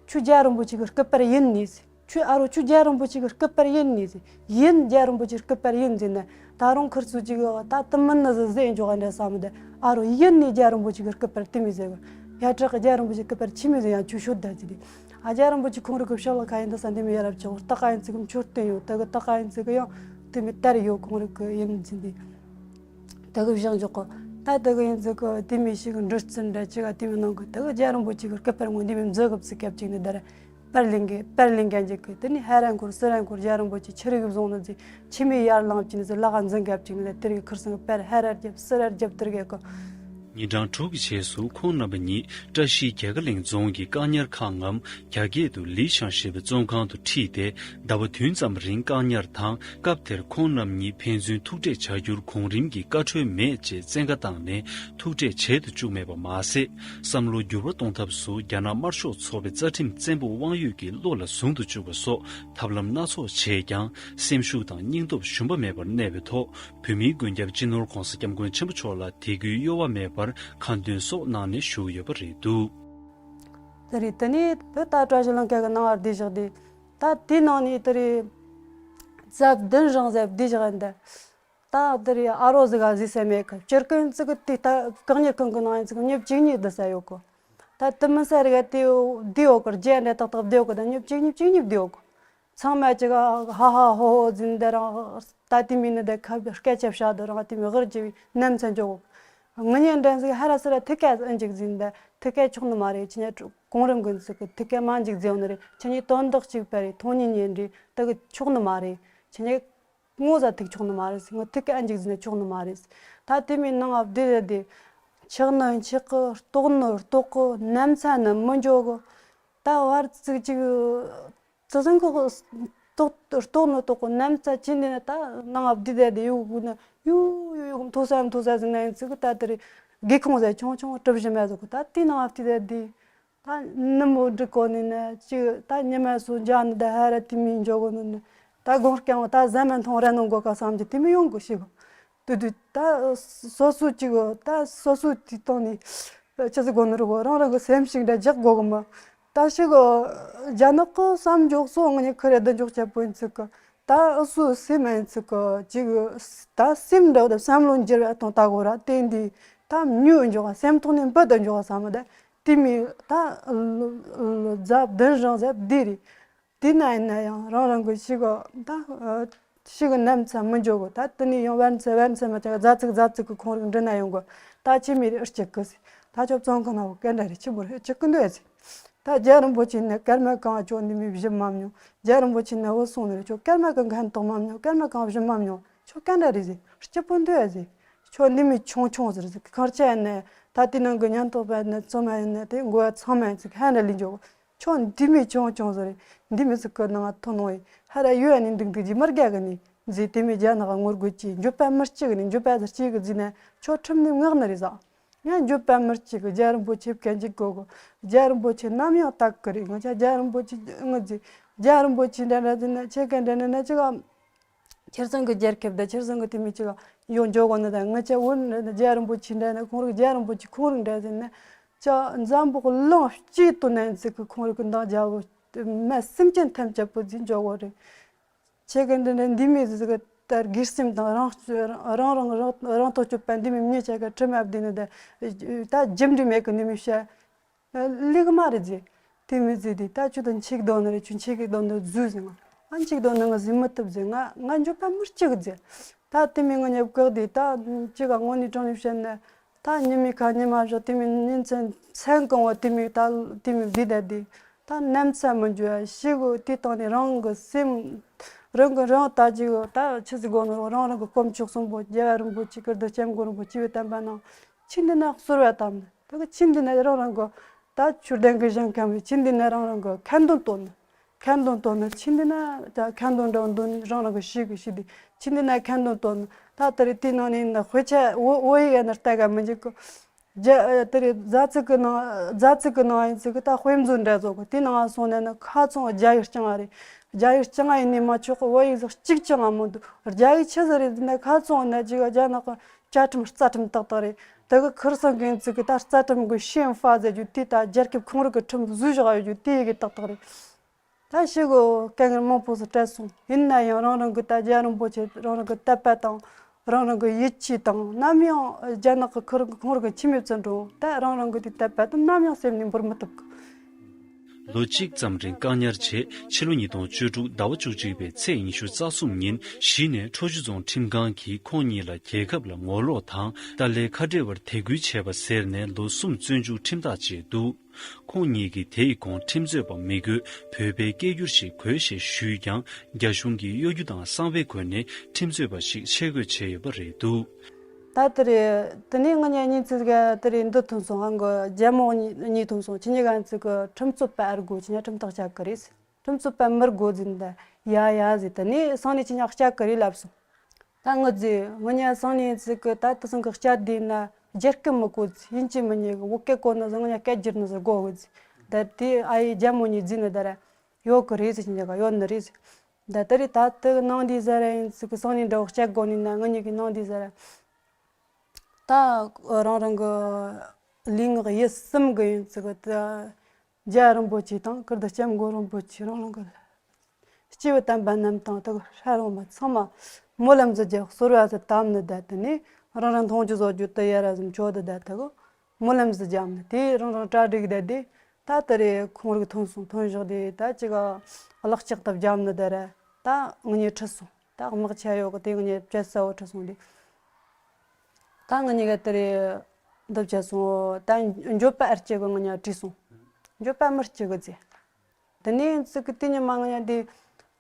ཁྱོད་རྒྱལ་རིན་པོ་ཆེ་གི་སྐུ་པར་ཡིན་ནི་ཟེར། ཁྱོད་ཨ་རོ་ཁྱོད་རྒྱལ་རིན་པོ་ཆེ་གི་སྐུ་པར་ཡིན་ནི་ཟེར། ཡིན་རྒྱལ་རིན་པོ་ཆེ་སྐུ་པར་ཡིན་ཟེར་ན་ད་རུང་ཁིར་ཚོ་ཅིག་ད་དུ་མིན་ནི་ཟིག་ཟེར་འཇོག་ག་འདྲ་བསམ་ད་ཨ་རོ་ཡིན་ནི་རྒྱལ་རིན་པོ་ཆེ་གི་སྐུ་པར་དེ་མི་ཟེར་གི་ཡ་བྲག་གི་རྒྱལ་རིན་པོ་ཆེ་སྐུ་པར་ཆི་མི་ཟེར་ཡང་ཁྱོད་ཤོད་ད་ཟེར་དེ་ཨ་རྒྱལ་རིན་པོ་ཆེ་ཁོང་རིག་གི་ཕྱག་ལ་ཁ་ཡིན་ད་ས་འདི་མི་ཡ་རབ་ཆེ་བོ་རྟགས་ཡིན་ཚིག་མཆོད་རྟེན་ཡོད་ད་གི་རྟགས་ཡིན་ཚིག་གི་ཡང་དེ་མི་ལྟར་ཡོད་ཁོང་རིག་གི་ཡིན་ཟེར་དེ། དེ་གི་བཞག་འཇོག་གི་ད་དེ་གི་ཡིན་ཟིག་གི་དེ་མི་ཞིག་འབྲི་རྩལ་འདྲ་ཅི་ག་དེ་མི་ནང་གི་དེ་གི་རྒྱལ་རིན་པོ་ཆེ་གི་སྐུ་པར་ངོ་དེ་མི་མཛོད་གི་ཚིག་སྐབས་ཅིག་ནི་དེར་པར་ལེན་གི་པར་ལེན་གན་ཅིག་གི་དེ་ནི་ཧ་ར་འཁོར་སི་ར་འཁོར་རྒྱལ་རིན་པོ་ཆེ་ཆི་རིག་བཟུང་ནི་ཟིག་ཆི་མི་ཡར་ལངས་ཅིག་ནི་ཟིག་ལག་འཛིན་གབ་ཅིག་ནི་ཟིག་དེ་རིག་ཁིར་སང་གི་པར་ཧ་ར་རྒྱབ་སི་ར་རྒྱབ་དེར་གི་གི་ཉིན་གྲངས་དྲུག་གི་རྗེས་སུ་ཁོང་རྣམ་པ་གཉིས་བཀྲ་ཤིས་རྒྱ་གར་གླིང་རྫོང་གི་བཀག་ཉར་ཁང་ངམ་རྒྱ་སྐད་དུ་ལི་ཤང་ཞེས་པའི་བཙོན་ཁང་དུ་ཁྲིད་དེ་ཟླ་བ་བདུན་ཙམ་རིང་བཀག་ཉར་དང་སྐབས་དེར་ཁོང་རྣམ་གཉིས་ཕན་ཚུན་ཐུག་འཕྲད་བྱ་རྒྱུར་གོང་རིམ་གྱི་བཀའ་འཁྲོལ་མེད་ཅེས་བཙན་བཀའ་བཏང་ནས་ཐུག་འཕྲད་བྱེད་དུ་བཅུག་མེད་པ་མ་ཟད། བསམ་བློ་འགྱུར་བ་གཏོང་ཐབས་སུ་རྒྱ་ནག་དམར་ཤོག་ཚོགས་པའི་རྩ་ཁྲིམས་བཙན་པོ་དབང་ཡོད་ཀྱི་བློ་ལ་ཟུང་དུ་བཅུག་པ་སོགས་ཐབས་ལམ་སྣ་ཚོགས་བྱས་ཀྱང་སེམས་ཤུགས་དང་སྙིང་སྟོབས་ཞུམ་པ་མེད་པར་གནས་པའི་ཐོག་བོད་མིའི་མགོན་སྐྱབས་སྤྱི་ནོར་༸གོང་ས་༸སྐྱབས་མགོན་ཆེན་པོ་མཆོག་ལ་དད་གུས་གཡོ་བ་མེད་པར་ཁ་འདོན་སོགས་གནང་ནས་བཞུགས་ཡོད་པ་རེད་འདུག་དེ་རེད། དེ་ནས་བོད་ད་བཀྲ་ཤིས་ལྷུན་ཁང་གི་ནང་ང་བསྡད་བཞག་དེ་ད་དེའི་ནང་ནས་དེ་རེད། ཟབ་བདུན་རང་ཟབ་བསྡད་བཞག་ཡིན་ད། ད་དེ་རེད་ཨ་རོ་ཟིག་ག་ཟིག་ས་མེད་གི་སྤྱིར་གི་ཡིན་ཙི་གི་དེ་ད་བཀག་ཉར་ཁང་གི་ནང་ཡིན་ཙི་གི་མྱི་བཅུ་གཉིས་བསྡད་ས་ཡོད་གི་ད་དེ་མིན་ས་རེ་ག་དེ་བསྡད་ཡོད་གི་རྒྱ་འདྲ་ཏག་ཏག་བསྡད་ཡོད་གི་ད་མྱི་བཅུ་གཉིས་བཅུ་གཉིས་བསྡད་ཡོད་གི་ཚང་མ་ཅིག་ཧ་ཧ་ཧོ་ཧོ་ཟིན་འདི་རང་ད་དེ་མིན་ནི་འདི་ཁ་སྐད་ཆ་བཤད་དུ་རང་དེ་མི་ཧར་གྱི་བའི་ནམ་ཚན་འཇོག་ངི་ཉན་འདྲ་ཟིག་ཧ་ར་སི་ར་ཐི་ཀ་ཨེ་འཇིག་ཟིན་འདི་ཐི་ཀ་ཆོག་ནི་མ་རེད། ཁྱི་ཉན་གོང་རིམ་གི་ཟིག་གི་ཐི་ཀ་མ་འཇིག་ཟེར་ནི་རེད། ཁྱི་ཉན་དོན་དག་ཅིག་པ་རེད། ཐོང་ཉིན་ཉན་རེད། དེ་གི་ཆོག་ནི་མ་རེད། ཁྱི་ཉན་ངོ་ཟ་ཐིག་ཆོག་ནི་མ་རེད། ངི་ཐི་ཀ་ཨེ་འཇིག་ཟིན་འདི་ཆོག་ནི་མ་རེད། ད་དེ་མིན་ནང་ཨ་བདེ་རེད་དེ་ཆག་ནི་ཆག་གི་ལྟོགས་ནི་ལྟོགས་གི་ནམ་ཚན་ནི་མི་འཇོག་གི་ད་བར་ཚིག་ཅིག་ཙི་ཙི་ཁོ་ལྟོགས་ལྟོགས་ནོ་ལྟོགས་གོ་ནམ་ཚ་ཅི་འདི་ན་ད་ནང་ཨ་བདེ་དེ་དེ་ཡུ་གུ་ན་ཡུ་ཡུ་ཡུ་མཐོ་ས་མཐོ་ས་ཟིན་ན་ཡིན་ཚིག་ད་དེ་རེད། སྒེའུ་ཁུང་ཟེར་ཆུང་ཆུང་གྲུབ་བཞི་མ་ཟིག་གོ་ད་དེ་ནང་ཨ་བདེ་དེ་དེ་ད་ནུ་མོ་འགྲིག་གོ་ནི་ན་ཅི་ད་ཉི་མ་སུ་འཇག་ནི་ད་ཧ་ར་དེ་མིན་འཇོག་གོ་ནི་ན་ད་དགོང་སྐྱང་ད་ཟ་མ་མཐོང་ར་ནང་གོ་ཀ་བསམ་གྱི་དེ་མི་ཡོང་གོ་ཤི་གོ་དུ་དུ་ད་སོ་སོ་ཅིག་ད་སོ་སོ་དེ་སྟེང་ནས་ཆི་ཟིག་དགོས་ནི་རུ་གོ་རང་རང་གི་སེམས་ཤིག་འདྲ་རྒྱག་དགོ་གི་མ། ད་ཤི་གི་རྒྱ་ནག་གི་བསམ་འཇོག་སོ་ང་ཉི་ཁི་རེ་བདུན་འཇོག་ཆ་པོ་ཡིན་ཚིག་གི་ད་ཨུ་སུ་སེམས་ཡིན་ཚིག་གི་ཅིག་ད་སེམས་འདྲ་བོ་ད་བསམ་བློ་འགྱུར་བ་གཏོང་ད་གོ་ར་དེ་འདི་ད་མྱུ་འཇོག་སེམས་ཐོག་ནས་འབུ་ད་འཇོག་བསམ་མ་ད་དེ་མི་ད་ལ་ལ་ཛབ་བདུན་རང་ཟབ་འདི་རེད། དེ་ན་ཡིན་ན་ཡང་རང་རང་གི་ཤི་གི་ད་ཨ་ཤི་གི་ནམ་ཚ་མི་འཇོག་གི། ད་དེ་ནས་ཡང་བར་མཚམས་བར་མཚམས་མ་ཅིག་རྫ་ཚིག་རྫ་ཚིག་གི་ཁོང་རིག་འདྲི་ན་ཡོང་གི། ད་ཁྱིམ་མི་རེ་ཨུ་སྐྱི་གི་ཟེར། ད་ཁྱོད་བཙོན་ཁང་ན་བུ་སྐད་འདྲ་རེ་ཆི་མོ་རེ་ཨུ་སྐྱི་གི་འདུག་ཨེ་ཟེར། ད་རྒྱལ་རིན་པོ་ཆེ་ནས་སྐར་མ་གང་ཁྱོད་འདི་མི་བཞི་མ་མྱོང་། རྒྱལ་རིན་པོ་ཆེ་ནས་བུ་སོང་ནས་ཁྱོད་སྐར་མ་གང་ཁན་ཏོག་མ་མྱོང་། སྐར་མ་གང་བཞི་མ་མྱོང་། ཁྱོད་སྐད་འདྲ་རེ་ཟེར། ཨུ་སྐྱི་པོ་འདུག་ཨེ་ཟེར། ཁྱོད་འདི་མི་ཆུང་ཆུང་ཟེར་ཟེར། ཁར་ཆ་ནས་ད་དེ་ནང་གི་ཉམ་ཐོག་པ་ནས་བཙོན་མ་ཡིན་ན་དེ་མགོ་བ་ཚང་མ་ཡིན་ཟེར། ཧན་ར་ལི་འཇོག་ཁྱོད་འདི་མི་ཆུང་ཆུང་ཟེར། འདི་མི་ཟིག་གི་ནང་ཐོན་ནོ་ཡི་ཧ་ར་ཡོད་ནི་འདུག་འདུག་ཇི་མར་རྒྱ་གི་ནི་ཟེར། དེ་མི་རྒྱ་ནག་ངོ་རྒོལ་གྱི་འགྱོད་པ་མི་གཅིག་ནི་འགྱོད་པ་ཟེར་གཅིག་གི་ཟེར་ན་ཁྱོད་ཁྲིམས་ནི་ངག་ནི་རེད་ཟེར། ཡང་འགྱོད་པ་མི་གཅིག་གི་རྒྱལ་རིན་པོ་ཆེ་སྐད་ཅིག་གོ་གོ། རྒྱལ་རིན་པོ་ཆེ་ནམ་ཡང་དག་གི་རེད། ང་ཆ་རྒྱལ་རིན་པོ་ཆེ་ངི་ཟེར། རྒྱལ་རིན་པོ་ཆེ་འདྲ་འདྲ་ཟེར་ན་ཁྱེད་ཀྱི་འདྲ་འདྲ་ན་ཅི་ག་ཁྱེད་ཚང་གི་རྒྱལ་ཁབ་དང་ཁྱེད་ཚང་གི་དེ་མི་གཅིག་ཡོང་འཇོག་གོ་ནི་དང་། ང་ཆ་བོད་ནི་རྒྱལ་རིན་པོ་ཆེ་འདྲ་ནི་ཁོང་རིག་རྒྱལ་རིན་པོ་ཆེ་ཁོང་རིག་འདྲ་ཟེར་ན་ཅག་འཛམ་བུ་གླིང་སྤྱི་དུ་ནན་ཚིག་གི་ཁོང་རིག་གི་འདང་རྒྱལ་བོ་མ་སེམས་ཅན་ཐམས་ཅད་པོ་ཟིན་འཇོག་གོ་རེད། ཁྱེད་ཀྱི་འདི་འདྲ་འདི་མི་ཟིག་གི་ད་སྒེར་སེམས་དང་རང་རང་རང་རང་རང་ཐོག་སྐྱོད་པ་འདི་མི་མྱི་ཆ་ག་ཁྲིམས་ཨབ་འདི་ནི་ད་ད་རྒྱུ་འབྲས་མེད་གི་ནི་མི་བཤད། ལིག་མ་རེད་ཟེར། དེ་མི་ཟེར་དེ་ད་ཁྱོད་དང་འཆིག་རྡོ་ནི་རེད། ཁྱོད་འཆིག་རྡོ་འདི་བཟོས་ཟེར། ང་ང་འཆིག་རྡོ་ནི་ང་ཟིན་མི་ཐུབ་ཟེར། ང་ང་འགྱོད་པ་མི་གཅིག་ཟེར། ད་དེ་མི་ང་ཉབ་བཀག་དེ་ད་ཅི་ག་དངོས་གནས་དྲང་ནས་བཤད་ན་ད་ཉི་མའི་ཁ་ཉི་མ་བཞག་དེ་མི་ཉིན་མཚན་མཚན་གང་བ་དེ་མི་ད་དེ་མི་བསྡད་ད་དེ་ད་ནམ་ཚ་མི་འཇུ་ཡ་ཤི་གོ། དེ་སྟེང་ནས་རང་གི་སེམས་རང་གི་རང་ད་ཅི་གོ་ད་ཆི་ཟིག་གོ་ནོ་རང་རང་གི་དཀོན་མཆོག་གསུམ་པོ་རྒྱལ་བ་རིན་པོ་ཆེ་ཀིར་དི་སྐྱབས་མགོན་རིན་པོ་ཆེ་བའི་བསྟན་པ་ནང་ཆི་འདི་ན་གསོལ་བ་བཏབ་ནས། ད་གི་ཆི་འདི་ན་རང་རང་གི་ད་ཆུ་ལྡན་གི་ཞིང་ཁམས་ཆི་འདི་ན་རང་རང་གི་ཁ་འདོན་བཏོན་ནི། ཁ་འདོན་བཏོན་ནི་ཆི་འདི་ན་ད་ཁ་འདོན་འདྲ་འདོན་རང་རང་གི་ཤི་གི་ཤི་དེ་ཆི་འདི་ན་ཁ་འདོན་བཏོན་ནི། ད་དེ་རེད། དེ་ནང་ནས་ན་དཔེ་ཆ་བོ་བོ་ཡིག་ཡ་ན་ལྟ་ག་མི་འཇིག་གི། རྒྱ་དེ་རེད། རྫ་ཚིག་གི་ནང་རྫ་ཚིག་གི་ནང་ཡིན་ཚིག་གི་ད་དཔེ་མཛོད་འདྲ་བཟོ་གི། དེ་ནང་སོང་ནས་ན་ཁ་ཚང་རྒྱ་ཡིག་རྐྱང་ང་རེད། རྒྱ་ཡིག་རྐྱང་ང་ཡིན་ནི་མ་ཆོག་གི། བོ་ཡིག་ཟིག་གཅིག་ཀྱང་ང་མི་འདུག་རྒྱ་ཡིག་ཆི་ཟིག་རེད་ཟེར་ན་ཁ་ཚང་ན་ཅིག་རྒྱ་ནག་གི་བཅའ་ཁྲིམས་རྩ་ཁྲིམས་ཏག་ཏག་རེད། དེ་གི་ཁིར་སང་གི་ཡིན་ཚིག་གི་ད་རྩ་ཁྲིམས་གི་ཤེས་ཡོན་ཧྥ་ཟེར་རྒྱུ་དེ་ད་རྒྱལ་ཁབ་ཁོང་རང་གི་ཁྲིམས་བཟོས་བཞག་ཡོད་རྒྱུ་དེ་ཡི་གི་ཏག་ཏག་རེད། ད་ཤི་གོ་དཀའ་ངལ་མང་པོ་ཟིག་འཕྲད་སོང་། ཡིན་ན་ཡང་རང་རང་གི་ད་རྒྱལ་རིན་པོ་ཆེ་རང་རང་གི་དད་པ་དང་རང་རང་གི་ཡིད་ཆེས་དང་ནམ་ཡང་རྒྱ་ནག་གི་ཁུར་ཁོང་རང་གི་ཁྱིམ་མི་བཙུན་འགྲོ་ད་རང་རང་གི་དེ་དད་པ་དེ་ནམ་ཡང་སེམས་ནས་འབུར་མི་ཐུབ་གི། ལོ་གཅིག་ཙམ་རིང་བཀག་ཉར་བྱས། ཕྱི་ལོ་ཉིས་སྟོང་བཅུ་དྲུག་ཟླ་བ་བཅུ་གཅིག་པའི་ཚེས་ཉི་ཤུ་རྩ་གསུམ་ཉིན་གཞི་ནས་ཁྲོ་ཆུ་རྫོང་ཁྲིམས་ཁང་གིས་ཁོང་གཉིས་ལ་རྒྱལ་ཁབ་ལ་ངོ་ལོག་དང་ཏཱ་ལའི་ཁ་བྲལ་བར་དད་གུས་བྱས་པ་ཟེར་ནས་ལོ་གསུམ་བཙོན་འཇུག་ཁྲིམས་ཐག་བཅད་འདུག་ཁོང་གཉིས་ཀྱིས་དེ་ཡི་གོང་ཁྲིམས་རྩོད་པ་མི་དགོས་བོད་པའི་སྐད་སྒྱུར་ཞིག་དགོས་ཞེས་ཞུས་ཀྱང་རྒྱ་གཞུང་གིས་གཡོ་སྒྱུ་དང་གསང་བའི་སྒོ་ནས་ཁྲིམས་རྩོད་པ་ཞིག་ཆེད་བསྐོས་བྱས་ཡོད་པ་རེད་འདུག་ད་དེ་རེད། དེ་ནས་ང་གཉིས་གཉིས་ཚིག་ག་དེ་རེད་འདི་ཐོན་སོང་། ཨང་གི་རྒྱལ་མོ་གཉིས་ཐོན་སོང་། ཁྱེད་གཉིས་ཀ་ཚིག་གི་ཁྲིམས་རྩོད་པ་ཨར་དགོས། ཁྱེད་གཉིས་ཁྲིམས་ཐག་བཅད་གི་རེད། ཁྲིམས་རྩོད་པ་མི་དགོས་ཟིན་ད་ཡ་ཡ་ཟིན། དེ་ནས་སང་ནས་ཁྱེད་གཉིས་བཅད་གི་རེད་ལབ་སོང་། ད་ངི་ཟེར། ངི་ཉ་སང་ནས་ཚིག་གི་ད་དེ་སང་གི་བཅད་དེ་ན་རྒྱལ་སྐད་མི་གོ་ཟེར། ཡིན་གཅིག་མིན་གཉིས་གི་བོད་སྐད་གོ་ནི་ཟེར། ངི་ཉ་སྐད་སྒྱུར་ནི་ཟེར་གོ་གི་ཟེར། ད་དེ་ཨ་ཡེ་རྒྱལ་མོ་གཉིས་ཟེར་ནི་ད་ར་ཡོད་གི་རེད་ཟེར། ཁྱེད་གཉིས་ཀ་ཡོད་ནི་རེད་ཟེར། ད་དེ་རེད། ད་དེ་གི་ནང་དེ་ཟེར་ར་ཡིན་ཚིག་གི་སང་ནས་འདྲ་བོ་བཅད་གོ་ནི་ན་ངི་གཉིས་ཀི་ནང་དེ་ཟེར་ར། ད་རང་རང་གི་ལུས་ངག་ཡིད་གསུམ་གི་ཡིན་ཚིག་གི་ད་རྒྱལ་རིན་པོ་ཆེ་དང་ཀིར་ཏི་སྐྱབས་མགོན་རིན་པོ་ཆེ་རང་རང་གི་སྤྱི་བོའི་བསྟན་པ་རྣམས་དང་དག་ཧྲ་རོང་མ་ཚང་མ་སྨོན་ལམ་ཟེར་རྒྱུ་གསོལ་བ་ཟེར་བཏབ་ནི་ད་དེ་ནས་རང་རང་མཐོང་རྒྱུ་བཟོ་རྒྱུ་དེ་ཡ་ར་ཟིམ་ཆོག་དེ་ད་དེ་གི་སྨོན་ལམ་ཟེར་རྒྱབ་ནི་དེ་རང་རང་གྲ་སྒྲིག་དེ་དེ་ད་དེ་རེད། ཁོང་རིག་ཐོན་སོང་། ཐོན་བཞག་དེ་ད་ཅི་ག་ལག་ལྕགས་དེ་བརྒྱབ་ནི་དེ་ར་ད་ངི་ཉེ་ཁྲིད་སོང་། ད་དམག་ཆ་ཡོད་གི་དེ་ངི་ཉེ་བཅད་ས་བོ་ཁྲིད་སོང་དེ། ད་ང་གཉིས་ཀ་དེ་རེད་འདི་བྱས་སོང་། ད་འགྱོད་པ་ཨར་སྐྱེ་གི་ང་གཉིས་བྲིས་སོང་། འགྱོད་པ་མི་སྐྱེ་གི་ཟེར། དེ་ནས་ཚིག་གི་དེ་ཉི་མ་ང་གཉིས་དེ་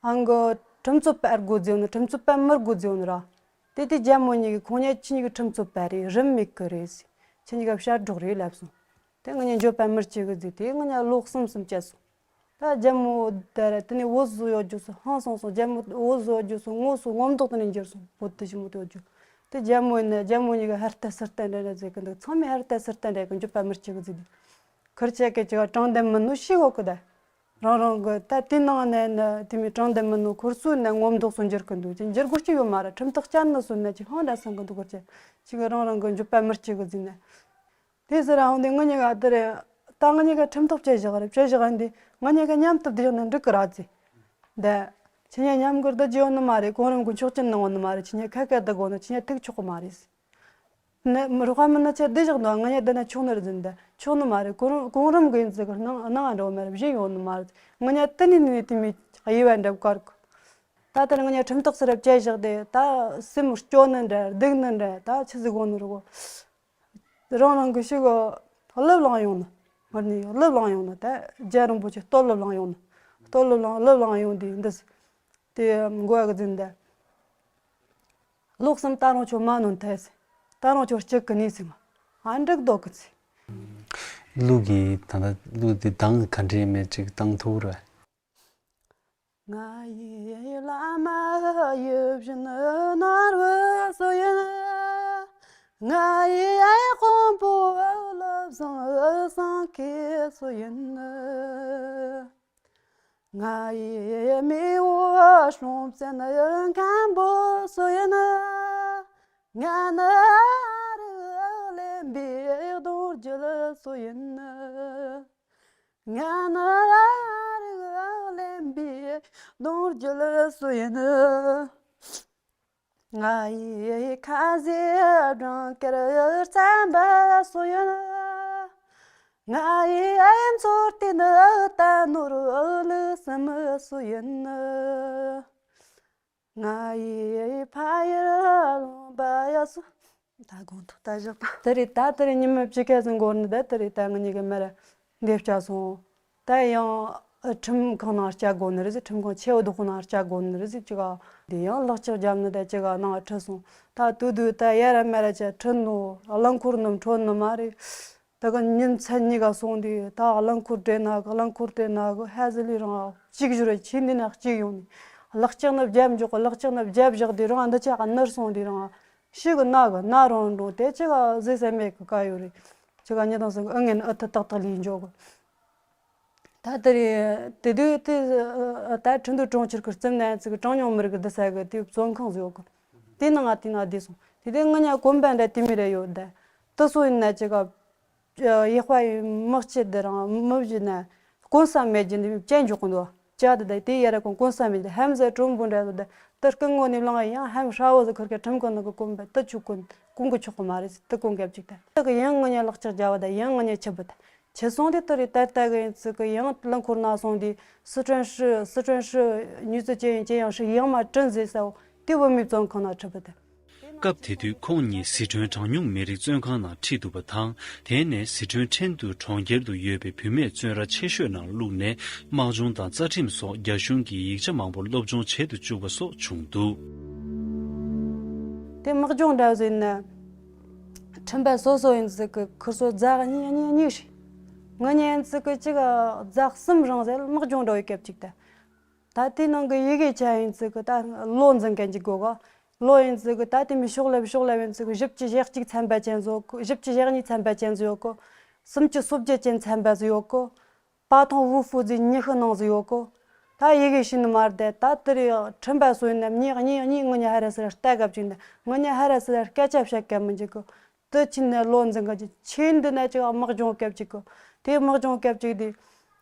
ཨང་གི་ཁྲིམས་རྩོད་པ་ཨར་དགོས་ཟེར་ནི། ཁྲིམས་རྩོད་པ་མི་དགོས་ཟེར་ནི་ར། དེ་དེ་རྒྱལ་མོ་གཉིས་ཀྱི་ཁོང་གཉིས་ཁྱེད་གཉིས་ཀྱི་ཁྲིམས་རྩོད་པ་རེད། རིན་མེད་གི་རེད་ཟེར། ཁྱེད་གཉིས་ཀ་བཤད་སྒྲོག་རེད་ལབ་སོང་། དེ་ང་གཉིས་འགྱོད་པ་མི་སྐྱེ་གི་ཟེར། དེ་ང་གཉིས་ལོ་གསུམ་གསུམ་བཅད་སོང་། ད་རྒྱལ་མོ་དེ་ར་དེ་ནས་བོད་བཟོ་ཡོད་རྒྱུ་སུ་ཧང་སང་སོང་། རྒྱལ་མོ་བོད་བཟོ་ཡོད་རྒྱུ་སུ་ངོ་སུ་ངོ་མདོག་དེ་ནས་འགྱུར་སོང་། བོད་དུ་ཞི་མོ་དེ་ཡོད་རྒྱུ། དེ་རྒྱལ་མོ་ཡིན་ན་རྒྱལ་མོ་གཉིས་ཀ་ཧར་ལྟ་ཚུར་ལྟ་འདྲ་འདྲ་ཟེར་གི་འདུག་ཚང་མས་ཧར་ལྟ་ཚུར་ལྟ་འདྲ་གི་འགྱོད་པ་མི་སྐྱེ་གི་ཟེར་དུས། ཁུར་ཆེ་གི་ཅིག་དྲང་བདེན་མིན་ནོ་ཤེས་གོ་གི་ད། རང་རང་གི་ད་དེ་ནང་ནས་ནི་དེ་མི་དྲང་བདེན་མིན་ནོ་ཁུར་སུ་ནས་ངོ་མདོག་སུ་འགྱུར་གི་འདུག་ཅི་འགྱུར་དགོས་ཅི་ཡོད་མ་རེད། ཁྲིམས་ཐག་བཅད་ནི་སུ་ནས་ཅི་ཧང་འདྲ་སང་གི་འདུག་ཁུར་ཆེ་ཅིག་རང་རང་གི་འགྱོད་པ་མི་སྐྱེ་གི་ཟེར་ནས། དེ་ཟེར་ར་འོང་དུས་ང་གཉིས་ཀ་དེ་རེད། ད་ང་གཉིས་ཀ་ཁྲིམས་ཐག་བཅད་བཞག་རེད། བཅད་བཞག་ཡིན་དུས་ང་གཉིས་ཀ་མཉམ་དུ་བསྡད་ན་འགྲིག་གི་ར་ཟེར། འདི། ཁྱེད་གཉིས་མཉམ་གི་བསྡད་རྒྱུ་ཡོད་ནི་མ་རེད། གོང་རིམ་གི་ཆོག་མཆན་གནང་ཡོད་ནི་མ་རེད། ཁྱེད་གཉིས་ཁ་སྐད་བསྡད་དགོས་ན་ཁྱེད་གཉིས་ཐུག་ཆོག་གི་མ་རེད་ཟེར། ནི་མི་རོགས་པ་མིན་ན་ཁྱེད་བསྡད་བཞག་འདུག་ང་གཉིས་བསྡད་ན་ཆོག་ནི་རེད་ཟེར། འདི་ཆོག་ནི་མ་རེད། གོང་རིམ་གོང་རིམ་གི་ཡིན་ཟེར་གི་སྣང་སྣང་བ་འགྲོ་མ་རེད། བཞིན་ཡོད་ནི་མ་རེད། ང་གཉིས་དེ་ནས་ནི་དེ་མི་ དབྱེ་བ་འདྲ་བཀར་གི། ད་ལྟར་ང་གཉིས་ཁྲིམས་ཐག་ཚུར་བཅད་བཞག་སྟེ་ད་སེམས་སྐྱོ་ནི་འདྲ་སྡུག་ནི་འདྲ་ད་ཆི་ཟིག་གོ་ནི་རེད་གོ། རང་རང་གི་ཤུགས་གི་སློབ་ལངས་ཡོང་ནི། ང་ནི་སློབ་ལངས་ཡོང་ནི་ད་རྒྱལ་རིན་པོ་ཆེ་སྟོད་སློབ་ལངས་ཡོང་ནི། སྟོད་སློབ་ལངས་སློབ་ལངས་ཡོང་དུས་འདི་དེ་མགོ་གི་འཛིན་ད། ལོག་སམ་ད་རུང་ཁྱོད་མ་ནོན་ཐལ་ཟེར། ད་རུང་ཁྱོད་སྐྱིད་གི་ནི་ཟེར་ང་ཨ་འགྲིག་རྡོ་གི་ཚེ། གླུ་གི་ད་ལྟ་གླུ་དེ་གདངས་ག་འདྲས་མེད་ཅིག་བཏང་ཐུབ་ར། ང་ཡི་བླ་མ་ཡིད་བཞིན་ནོར་བུ་སུ་ཡིན། ང་ཡི་དཔོན་པོ་བློ་བཟང་སེང་གེ་སུ་ཡིན། ང་ཡི་མི་བོ་སྲོང་བཙན་མཁན་པོ་སུ་ཡིན། ང་ནི་རིགས་གླེན་པའི་གདུང་རྒྱུད་སུ་ཡིན། ང་ནི་རིགས་གླེན་པའི་གདུང་རྒྱུད་སུ་ཡིན། ང་ཡི་ཁ་ཟས་སྦྲང་དཀར་རྩམ་པ་སུ་ཡིན། ང་ཡི་མཚོ་རྟེན་རྟ་ནོར་ལུགས་གསུམ་སུ་ཡིན། ང་ཡི་ཕ་ཡུལ་ལུང་པ་ཡ་སུ། ད་དགོང་ཐོག་ད་བཞག་ད། དེ་རེད་ད་དེ་རེད་ཉི་མ་བཅུ་ཁ་ཟིན་འགོར་ནི་ད་དེ་རེད་ད་ང་གཉིས་ཀྱི་མར་འདེབས་བྱ་སོང་། ད་ཡང་ཁྲིམས་ཁང་ནང་བསྐྱལ་དགོས་ནི་རེད་ཟེར། ཁྲིམས་ཁང་ཆེ་བོ་བདག་པོ་ནང་བསྐྱལ་དགོས་ནི་རེད་ཟེར། ཅི་ག་དེ་ཡང་ལག་ལྕགས་བརྒྱབ་ནི་ད་ཅི་ག་ནང་ཁྲིད་སོང་། ད་དུས་དུས་ད་ཡ་ར་མ་ར་ཅི་ཁྲིད་ནོ་རླངས་འཁོར་ནམ་འཕྲོད་ནི་མ་རེད། ད་གི་ཉིན་མཚན་གཉིས་ཀ་སོང་དུས་ད་རླངས་འཁོར་སྤྲད་ན་གི་རླངས་འཁོར་སྤྲད་ན་གི་ཧ་ཟི་ལི་རང་གཅིག་བཞུར་ཆི་འདི་ན་གཅིག་ཡོང་ནི། ལག་ལྕགས་ནི་བརྒྱབ་འཇོག་གི་ལག་ལྕགས་ནི་བརྒྱབ་བཞག་དུས་རང་འདི་ཆ་ག་ནར་སོང་དུས་རང་ཤི་གི་ན་གི་ན་རང་འགྲོ་དེ་ཅི་ག་ཟི་ས་མེད་གི་ཀ་ཡོད་རེད། ཅི་ག་ཉི་དང་སང་གི་ཨ་ངན་ཨ་ཐི་ཏག་ཏག་ལི་འཇོག་གི། ད་དེ་རེད་དེ་དུས་དེ་ད་ཁྲིན་ཏུའུ་གྲོང་ཁྱེར་གི་རྩིབ་ནས་ཚིག་གྲངས་ཉུང་མི་རིགས་འདི་ས་གི་དེ་བཙོན་ཁང་ཟིག་ཡོད་གི། དེ་ནང་ང་དེ་ནང་བསྡད་སོང་དེ་དེ་ང་ཉ་གོམ་པ་འདྲ་དེ་མི་རེ་ཡོད་ད། དེ་སོ་ཡིན་ན་ཅི་ག་ཡེ་ཧྥ་ཡི་མི་སྤྱི་འདི་རང་མི་བཞི་ན་གོན་ས་མེད་ཀྱི་འདི་བཅད་འཇོག་གི་འདུག་ཅག་དེ་དེ་ཡ་ར་གོན་གོན་ས་མེད་ཀྱི་ཧམ་ཟེར་གྲོན་པོ་འདྲ་དེ་དེ་སྐུ་ངོ་ནས་ལངས་ཡང་ཧམ་ཧྲ་བོ་ཟེར་ཁུར་ཁ་ཁྲིམས་ཁང་ནང་གི་གོམ་པ་དེ་ཆུ་གོན་གོན་གི་ཆོག་གི་མ་རེད་ཟེར་དེ་གོན་གབ་ཅིག་ད་དེ་གི་ཡང་ང་ཉ་ལག་ལྕགས་རྒྱ་བ་ད་ཡང་ང་ཉ་ཆི་བུ་ད། ཁྱེད་སོང་དེ་ལྟར་རེ་ད་ལྟ་གི་ཡིན་ཚུལ་གི་ཡང་རླངས་འཁོར་ན་སོང་དེ་སི་ཁྲོན་ཧྲི་སི་ཁྲོན་ཧྲི་ཉུས་ཙི་ཅན་ཡང་ཅན་ཡང་ཧྲི་ཡང་མ་དྲན་ཟེར་ས་བོ་དེ་བུད་མེད་བཙོན་ཁང་ན་ཁྲིད་པ་དེ། སྐབས་དེ་དུས་ཁོང་གཉིས་ཟི་ཁྲོན་གྲངས་ཉུང་མི་རིགས་བཙོན་ཁང་ནང་ཁྲིད་འདུག་པ་དང་དེ་ནས་ཟི་ཁྲོན་ཁྲེན་ཏུའུ་གྲོང་ཁྱེར་དུ་ཡོད་པའི་བུད་མེད་བཙོན་ར་ཆེ་ཤོས་ནང་བླུགས་ནས་དམག་སྦྱོང་དང་རྩ་ཁྲིམས་སོགས་རྒྱ་གཞུང་གི་ཡིག་ཆ་མང་པོར་སློབ་སྦྱོང་བྱེད་དུ་བཅུག་པ་སོགས་བྱུང་འདུག་དེ་དམག་སྦྱོང་འདྲ་བཟོས་ན། ཁྲིམས་པ་སོ་སོ་ཡིན་ཚུལ་གི་ཁུར་སོ་རྫ་གཉིས་གཉིས་གཉིས་ཧྲི། ང་གཉིས་ཡིན་ཚུལ་གི་གཅིག་རྫ་གསུམ་རང་ཟེར་དམག་སྦྱོང་འདྲ་བའི་སྐབས་གཅིག་ད། ད་དེའི་ནང་གི་ཡི་གེ་ཆ་ཡིན་ཚུལ་གི་ད་ལོ་འཛིན་མཁན་གཅིག་དགོས་ག་ལོ་ཡིན་ཚུལ་གི་ད་དེ་མི་ཤོག་ལེབ་ཤོག་ལེབ་ཡིན་ཚུལ་གི་བཞི་བཅུ་ཞེ་གཅིག་ཚན་པ་ཅན་བཟོ་གི་བཞི་བཅུ་ཞེ་གཉིས་ཚན་པ་ཅན་བཟོ་ཡོད་གི་སུམ་ཅུ་སོ་བརྒྱད་ཅན་ཚན་པ་ཟིག་ཡོད་གི་པ་ཐོང་ཝུ་ཧྥུ་ཟིག་ཉི་ཤུ་ནང་ཟིག་ཡོད་གི་ད་ཡི་གེ་ཤེས་ནི་མ་རེད་དེ་ད་དེ་རེ་ཁྲིམས་པ་སོ་ཡིན་ནམ་ཉི་གཉིས་གཉིས་ངུ་ཉི་ཧ་ར་སི་ར་ལྟ་གབ་ཅིག་འདི་ངུ་ཉི་ཧ་ར་སི་ར་སྐད་ཆ་བཤད་ག་མི་འཇུག་གི་དེ་ཕྱིན་ནས་ལོ་འཛིན་ག་ཅིག་ཆེས་འདི་ནས་ཅིག་དམག་སྦྱོང་སྐབས་ཅིག་གི་དེ་དམག་སྦྱོང་སྐབས་ཅིག་དེ།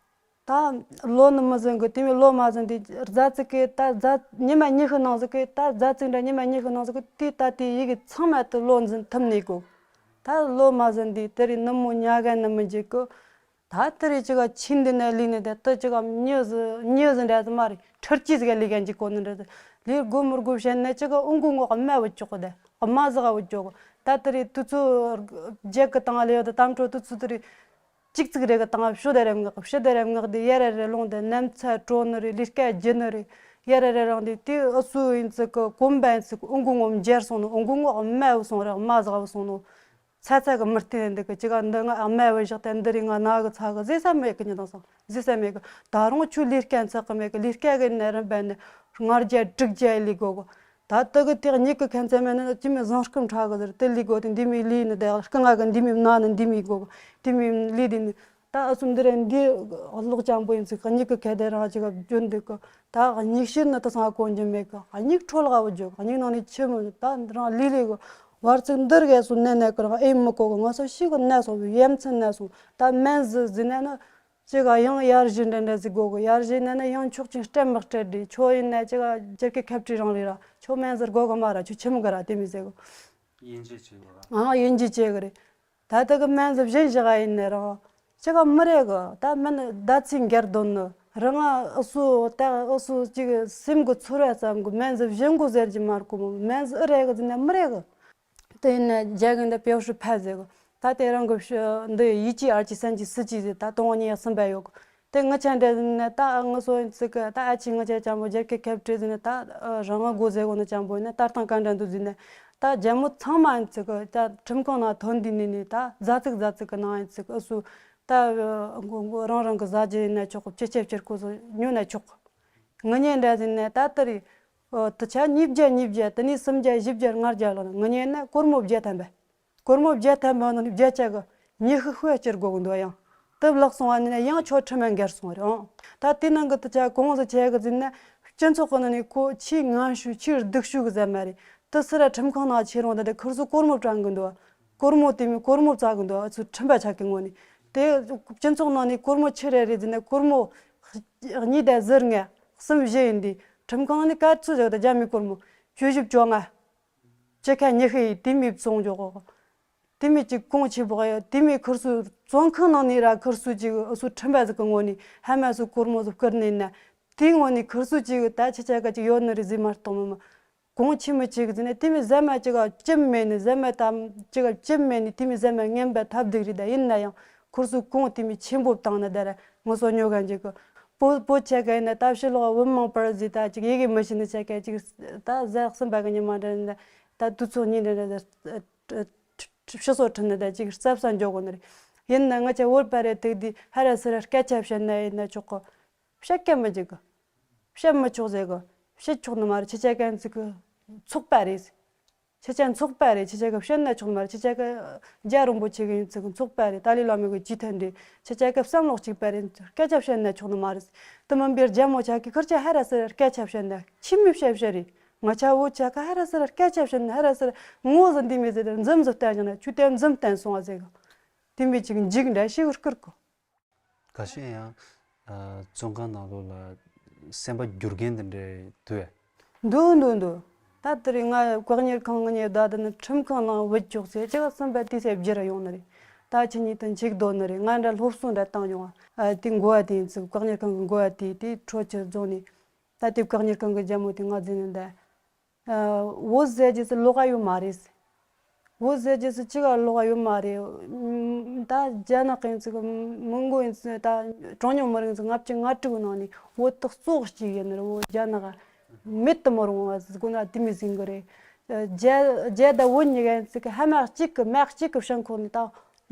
ད་ལོ་ནི་མི་ཟིན་གི་དེ་མི་ལོ་མ་ཟིན་དེ་རྫ་ཙིག་གི་ད་རྫ་ཉི་མ་ཉི་ཤུ་ནང་ཟིག་གི་ད་རྫ་ཙིག་འདྲ་ཉི་མ་ཉི་ཤུ་ནང་ཟིག་གི་དེ་ད་དེ་ཡི་གེ་ཚང་མ་དེ་ལོ་འཛིན་ཐུབ་ནས་གོ་ད་ལོ་མ་ཟིན་དེ་དེ་རེ་ནུབ་མོ་ཉལ་ག་ནི་མི་འཇུག་གི་ད་དེ་རེ་ཅི་ག་ཆིན་འདི་ནས་ལུས་ནི་དེ་དེ་ཅི་ག་མྱི་ཟི་མྱི་ཟི་འདྲ་ཟི་མ་རེད་ཁྲིར་ཅི་ཟི་ག་ལུས་ག་འཇུག་གོ་ནི་འདྲ་ཟི་ལུས་དགོ་མི་དགོ་བཤད་ནས་ཅི་ག་ཨུ་གུ་ངོ་དམའ་བུ་ཅོག་གི་དེ་དམའ་ཟི་ག་བུ་ཅོག་གི་ད་དེ་རེ་དུས་ཚོད་རྒྱལ་གི་དང་ལེ་ཡོད་དེ་དམ་ཁྲོ་དུས་ཚོད་དེ་རེ། གཅིག་ཙིག་རེ་གི་དང་ཕྱོ་དེ་རེ་མངག་ཕྱི་དེ་རེ་མངག་དེ་ཡ་རེ་རེ་ལོང་དེ་ནམ་ཚ་དྲོ་ནི་རེ་ལས་ཀ་རྒྱུ་ནི་རེ་ཡ་རེ་རེ་རང་དེ་དེ་ཨུ་སུ་ཡིན་ཙི་གི་གོམ་པ་ཡིན་ཙི་གི་ཨུ་གུ་ངོ་མཇལ་སོང་ནོ་ཨུ་གུ་ངོ་དམའ་བུ་སོང་རེ་དམའ་ཟག་བུ་སོང་ནོ་ཚ་ཚ་གི་མི་བརྟན་འདི་གི་ཅི་ག་འདི་ང་དམའ་བུ་བཞག་དེ་འདི་རེ་ང་ན་གི་ཚ་གི་ཟེ་ས་མེད་གི་ཉི་དང་སང་ཟེ་ས་མེད་གི་ད་རུང་ཆུ་ལས་ཀ་ཚག་གི་མེད་གི་ལས་ཀ་གི་ནད་རིམ་པ་ནི་ལྔ་བརྒྱ་དྲུག་བརྒྱ་ཡི་ལས་གོ་གི་ད་དེ་གི་དེ་གཉིས་ཀྱི་ཁ་མཚན་མེད་ན་ཅི་མི་བཟང་སྐུ་ཕྲ་གི་ཟེར་དེ་ལས་གོ་དེ་འདི་མི་ལས་ནི་དེ་སྐུ་ང་གི་འདི་མི་ན་ནི་འདི་མི་གོ་དེ་མི་ལས་དེ་ནི་ད་ཨ་སུ་འདི་རེ་འདི་ལོག་ཅང་པོ་ཡིན་ཚིག་གཉིས་ཀྱི་ཁ་དེ་རང་ཅི་ག་རྒྱུན་འདི་གི་ད་གཉིས་ཤིར་ནི་ད་སང་གོན་རྒྱུ་མེད་གི་གཉིས་འཕྲོ་ལ་ག་བུ་རྒྱུ་གཉིས་ནང་ནས་ཆི་མི་ད་རང་ལས་ལས་གི་བར་ཚིག་འདིར་གས་སུ་ནད་ནད་གི་རང་ཨེ་མི་གོ་གི་ང་ཚོ་ཤི་གི་ནད་སོང་ཡ་མཚན་ནད་སོང་ད་སྨན་ཟི་ཟི་ནད་ནི། ཅི་ག་ཡང་ཡར་བཞི་འདྲ་འདྲ་ཟིག་དགོ་གི་ཡར་བཞི་ནས་ན་ཡང་ཆོག་ཅིང་སྤྲད་མི་སྤྲད་དེ་ཁྱོད་ཡིན་ན་ཅི་ག་རྒྱལ་ཁའི་ཁབ་ཀྲི་རང་རེད་ར་ཁྱོད་སྨན་ཟུར་དགོ་གི་མ་ར་ཁྱོད་ཁྱིམ་གི་ར་དེ་མི་ཟེར་གི་ཡིན་གཅིག་བྱེད་གི་ར། ཨང་ཡིན་གཅིག་བྱེད་གི་རེད། ད་ལྟ་གི་སྨན་ཟུར་གཞན་བཞི་ག་ཡིན་ནས་རང་ཅི་ག་མི་རེད་གི་ད་སྨན་ཟླ་ཚིག་འགལ་དོན་ནི་ རང་ང་ཨུ་སུ་ད་ཨུ་སུ་ཅིག་སེམས་གི་ཚོར་བ་ཙམ་གི་སྨན་ཟི་བཞི་མགོ་ཟེར་གྱི་མར་གོ་མོ་སྨན་ཟི་ཨི་རེ་གི་ཟི་ནས་མི་རེ་གི། དེ་ཡིན་ན་རྒྱ་གི་འདི་པེའུ་ཧྲི་ཕ་ཟེ་གི། ད་དེ་རང་གི་ཤི་འདི་ཡི་ཅི་ཨར་ཅི་སན་ཅི་སི་ཅི་ཟི་ད་དོང་བ་ཉི་ཡག་སིམ་པ་ཡོད་གི། དེ་ངི་ཆ་འདྲ་ཟི་ནས་ད་ངི་སོ་ཡིན་ཚིག་གི་ད་ཨ་ཆི་ངི་ཆ་ཅང་པོ་རྒྱལ་ཁབ་ཁེབ་ཁྲི་ཟི་ནས་ད་རང་ང་གོ་ཟེ་གོ་ནི་ཅང་པོ་ཡིན་ན་ད་སྟངས་ག་འདྲ་འདུག་ཟི་ནས། ད་རྒྱལ་མོ་ཚང་མ་ཡིན་ཚིག་གི་ད་ཁྲིམས་ཁང་ནང་ཐོན་དུས་ནས་ནས་ད་ཛ་ཚིག་ཛ་ཚིག་གི་ནང་ཡིན་ཚིག་ཨུ་སུ། ད་རང་རང་གི་ཟ་རྒྱུ་ཡིན་ན་ཆོག་གི། སྤྱི་ཁྱབ་སྤྱིར་ཁོ་སོ་ཉོ་ན་ཆོག་གི། ངི་ཉེ་འདྲ་ཟིན་ནས་ད་ལྟ་རེད། དུ་ཆ་ཉིས་བརྒྱ་ཉིས་བརྒྱ་དེ་ནས་སུམ་བརྒྱ་བཞི་བརྒྱ་ལྔ་བརྒྱ་ལོ་ན་ངི་ཉེ་ན་སྒོར་མོ་བརྒྱ་ཐམ་པ། སྒོར་མོ་བརྒྱ་ཐམ་པ་ནང་ནས་བརྒྱ་ཆ་གི་ཉི་ཤུ་ཤུ་བ་སྤྱིར་དགོས་གི་འདུག་ཡང་དུ་ལག་སོང་བ་ནས་ཡང་ཆོ་ཁྲི་མ་འགལ་སོང་བ་རེད་ཨང་། ད་དེ་ནང་གི་དུ་ཆ་གོང་ཟི་ཆ་གི་ཟིན་ན་སྤྱི་ཚོགས་གི་ནང་ནས་ཁོ་ཆེས་ངན་ཤོས་ཆེས་སྡུག་ཤོས་གི་ཟ་མ་རེད། དུ་སི་ར་ཁྲིམས་ཁང་ནང་ཆེ་རུང་དེ་འདྲ་ཁུར་སུ་སྒོར་མོ་སྤྲང་གི་འདུག་སྒོར་མོ་དེ་མི་སྒོར་མོ་བཙལ་གི་འདུག་ཨ་ཚོ་ཁྲིམས་པ་ཆག་གི་ངོ་ནས། དེ་སྤྱི་ཚོགས་ནང་ནས་སྒོར་མོ་ཆི་རེ་རེ་ཟིན་ན་སྒོར་མོ་གཉིས་དང་ཟུར་ལྔ་གསུམ་བཞི་ཡིན་དུས་ཁྲིམས་ཁང་ནས་ག་ཚོད་བཞག་ད་རྒྱ་མི་སྒོར་མོ་བཅུ་བཞི་བཅོ་ལྔ་བཅུ་ཁ་ཉི་ཤུ་ཡིས་དེ་མི་བཙོང་འཇོག་གོ། དེ་མི་གཅིག་གོང་ཆེ་བོ་ཡོད་དེ་མི་ཁུར་སུ་བཙོང་ཁང་ནང་ནས་ར་ཁུར་སུ་གཅིག་ཨུ་སུ་ཁྲིམས་པ་ཟིག་གི་ངོ་ནས་ཧ་མ་སུ་སྒོར་མོ་ཟིག་བསྐུར་ནས་ན་དེའི་ངོ་ནས་ཁུར་སུ་གཅིག་ད་ཆི་ཆ་ག་གཅིག་ཡོད་ནི་རེད་ཟིན་མ་གཏོགས་མི་མ། གོང་ཆེ་མི་གཅིག་ཟིན་ནས་དེ་མི་ཟ་མ་གཅིག་ག་ཅི་མེད་ནི་ཟ་མ་དམ་གཅིག་ག་ཅི་མེད་ནི་དེ་མི་ཟ་མ་ངན་པ་ཐབས་སྡུག་རེད་ད་ཡིན་ན་ཡང་ཁུར་སུ་གོང་དེ་མི་ཆེན་པོ་བཏང་ནི་ད་ར་ངོ་སོ་ཉོ་ག་འཇིག་གི། པོ་པོ་ཆ་ག་ཡིན་ན་ད་ཕྱི་ལོགས་བུ་མང་པར་ཟིན་ད་གཅིག་ཡི་གེ་མི་ཤེས་ནི་ཆ་ག་གཅིག་ད་ཟ་གསུམ་པ་གི་ཉི་མ་འདྲ་ནི་ད་དུས་ཚོད་གཉིས་འདྲ་འདྲ་ཕྱི་སོ་ཁྲིད་ནི་ད་གཅིག་རྩབ་ས་འཇོག་གོ་ནི་རེད། ཡིན་ན་ང་ཆ་བོད་པ་རེད་དུས་དེ་ཧ་ར་སི་ར་སྐད་ཆ་བཤད་ན་ཡིན་ན་ཆོག་གི། བཤད་ཀ་མི་འཇིག་གི། བཤད་མི་ཆོག་ཟེར་གི། བཤད་ཆོག་ནི་མ་རེད་ཁྱེད་ཅག་གན་ཚིག་གི། ཚོགས་པ་རེད། ཁྱེད་ཅག་ཚོགས་པ་རེད་ཁྱེད་ཅག་གི་བཤད་ན་ཆོག་ནི་མ་རེད་ཁྱེད་ཅག་གི། རྒྱ་རིན་པོ་ཆེ་གི་ཡིན་ཚིག་གི་ཚོགས་པ་རེད་ཏཱ་ལའི་བླ་མའི་གི་ཇུས་ཐན་རེད་ཁྱེད་ཅག་གི་བསམ་བློ་གཅིག་པ་རེད་སྐད་ཆ་བཤད་ན་ཆོག་ནི་མ་རེད། དེ་མིན་པའི་རྒྱ་མོ་ཆ་གི་ཁིར་ཆ་ཧ་ར་སི་ར་སྐད་ཆ་བཤད་ན་ཁྱིམ་མི་བཤད་བཤད་རེད། ང་ཆ་བོ་ཆ་གི་ཧ་ར་སི་ར་སྐད་ཆ་བཤད་ན་ཧ་ར་སི་ར་ངོ་ཟིན་འདི་མི་ཟེར་འཛུམ་ཟིན་བསྟན་བྱུང་ན་ཆུ་དེ་འཛུམ་བསྟན་སོང་བ་ཟེར་གི། དེ་མི་གཅིག་འཇིག་འདྲ་ཤི་གི་བསྐུར་གི། ཁ་ཤས་ཡང་། ཨ། བཙོན་ཁང་ནང་ལོགས་ལ་སེམས་པ་འགྱུར་མཁན་དེ་འདྲ་འདུག་ཨེ། འདུག་འདུག་འདུག་ད་དེ་རིང་ང་བཀག་ཉར་ཁང་ང་ཉེ་ད་དེ་ནི་ཁྲིམས་ཁང་ནང་བུད་ཅོག་ཚེ་ཅི་ག་སེམས་པ་དེ་སེ་བསྒྱུར་ཡོང་ནི་རེད། ད་ཁྱེད་གཉིས་དང་འཇིག་སྡོད་ནི་རེད་ང་འདྲ་སློབ་གསོ་འདྲ་བཏང་ཡོང་ཨ། དེ་འགོ་བ་དེ་ཡིན་ཚུལ་བཀག་ཉར་ཁང་གི་འགོ་བ་དེ་དེ་ཁྲོ་ཆུ་རྫོང་ནས། ད་དེ་བཀག་ཉར་ཁང་གི་རྒྱ་མོ་དེ་ང་འཛིན་ནི་འདྲ། བོད་ཟེར་རྒྱུ་སུ་ལོག་ག་ཡོད་མ་རེད། བོད་ཟེར་རྒྱུ་སུ་ཅི་ག་ལོག་ག་ཡོད་མ་རེད། ད་རྒྱ་ནག་ཡིན་ཚུལ་མོན་གྷོ་ཡིན་ཚུལ་ད་གྲངས་ཉུང་མི་རིགས་ཚོ་ལྔ་བཅུ་ང་དྲུག་ནང་ནས་བོད་དག་གཙོ་གཅིག་ཡིན་ནི་རེད་བོད་རྒྱ་ནག་མེད་དུ་མི་རུང་བ་ཟེར་དགོས་ན་དེ་མི་ཟིན་གི་རེད། རྒྱ་རྒྱ་ད་བོད་གཉིས་ཀ་ཡིན་ཚུལ་གི་ཧ་མ་གཅིག་གི་མ་གཅིག་གི་བྱང་ཁོག་ནས་ད་